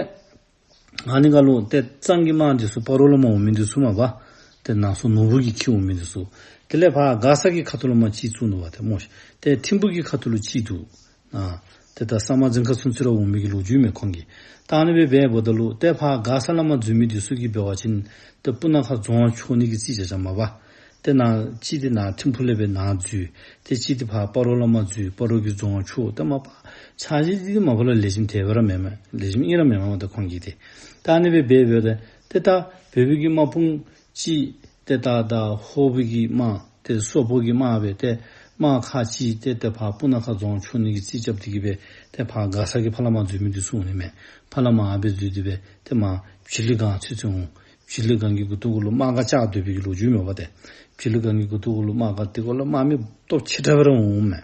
ཨ་ནི་སྒང་ལུ་ཏེ་གཙང་གི་དམག་འདི་ཚུ་སྤ་རོ་ལས་མར་འོང་མི་འདི་ཚུ་མས་པ། ཏེ་ནང་སོ་ནོར་བུ་གིས་འཁྱིད་འོང་མི་འདི་ཚུ། དེ་ལས་ཕར་མགར་ས་གི་ཁ་ཐུག་ལུ་མར་གཅིག་བཙུགས་ནུག་པ་ཏེ་སྨོ་ཤིག། ཏེ་ཐིམ་ཕུག་གི་ཁ་ཐུག་ལུ་གཅིག་འདུག། ཨ་ཏེ་ད་ས་དམར་རྫིང་ཁ་ཚུན་ཚོད་ར་འོང་མི་གི་ལོ་རྒྱུས་མས་ཁོང་གི། ད་ཨ་ནི་སྦེ་འབད་འབདཝ་ད་ལུ་ཏེ་ཕར་མགར་ས་ལས་མར་འཛུལ་མི་འདི་ཚུ་གིས་འབད་བ་ཅིན་ཏེ་སྤུ་ན་ཁ་རྫོང་འཕྱོག་ནི་གི་རྩིས་རྐྱབ་རྐྱབ་མས་པ། ཏེ་ནཱ་གཅིག་འདི་ནཱ་ཐིམ་ཕུག་ལས་སྦེ་ནཱ་འཛུལ། ཏེ་གཅིག་འདི་ཕར་སྤ་རོ་ལས་མར་འཛུལ། སྤ་རོ་གི་རྫོང་འཕྱོག། ཏེ་མ་པ་འཆར་གཞི་འདི་མ་པ་ལས་ལེགས་ཤོམ་དེ་སྦེ་ར་མེན་མས། ལེགས་ཤོམ་ཨིན་ར་མེན་མས་ཏེ་ཁོང་གིས་ཏེ། ད་ཨ་ནི་སྦེ་འབད་འབདཝ་ད་ཏེ་ད་བོད་པའི་གི་དམག་དཔུང་གཅིག་ཏེ་ད་ད་ཧོར་པའི་གི་དམག་ཏེ་སོག་པོ་གི་དམག་སྦེ་ཏེ་དམག་ཁག་ཅིག་ཏེ་ཏེ་ཕར་སྤུ་ན་ཁ་རྫོང་འཕྱོག་ནི་གི་རྩིས་རྐྱབ་སྟེ་གི་སྦེ་ཏེ་ཕར་མགར་ས་གི་ཕར་ལས་མར་འཛུལ་མི་འདི་ཚུ་འོང་ནི་མས། ཕར་ལས་མར་སྦེ་འཛུལ་ཏེ་སྦེ་ཏེ་མར་བྱི་ལི་སྒང་ཚུན་ཚོད་འོང་། བྱི་ལི་སྒང་གི་མགུ་ཏོ་གུ་ལུ་དམག་སྒར་བཅག་སྡོད་པའི་གི་ལོ་རྒྱུས་མས་པ་ཏེ། བྱི་ལི་སྒང་གི་མགུ་ཏོ་གུ་ལུ་དམག་སྒར་དེ་གུ་ལུ་དམག་མི་སྟོབས་ཆེ་དྲགས་སྦེ་ར་འོང་མས།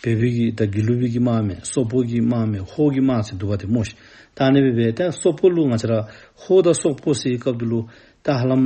བོད་པའི་གི་ད་དགེ་ལུགས་པའི་གི་དམག་མེན། སོག་པོ་གི་དམག་མེན། ཧོར་གྱི་དམག་ཟེར་འདུག་པ་ཏེ་སྨོ་ཤིག། ད་ཨ་ནི་སྦེ་འབད་ད་སོག་པོ་ལུ་ང་བཅས་ར་ཧོར་དང་སོག་པོ་ཟེར་བའི་སྐབས་དེ་ལུ་ད་ཧ་ལམ་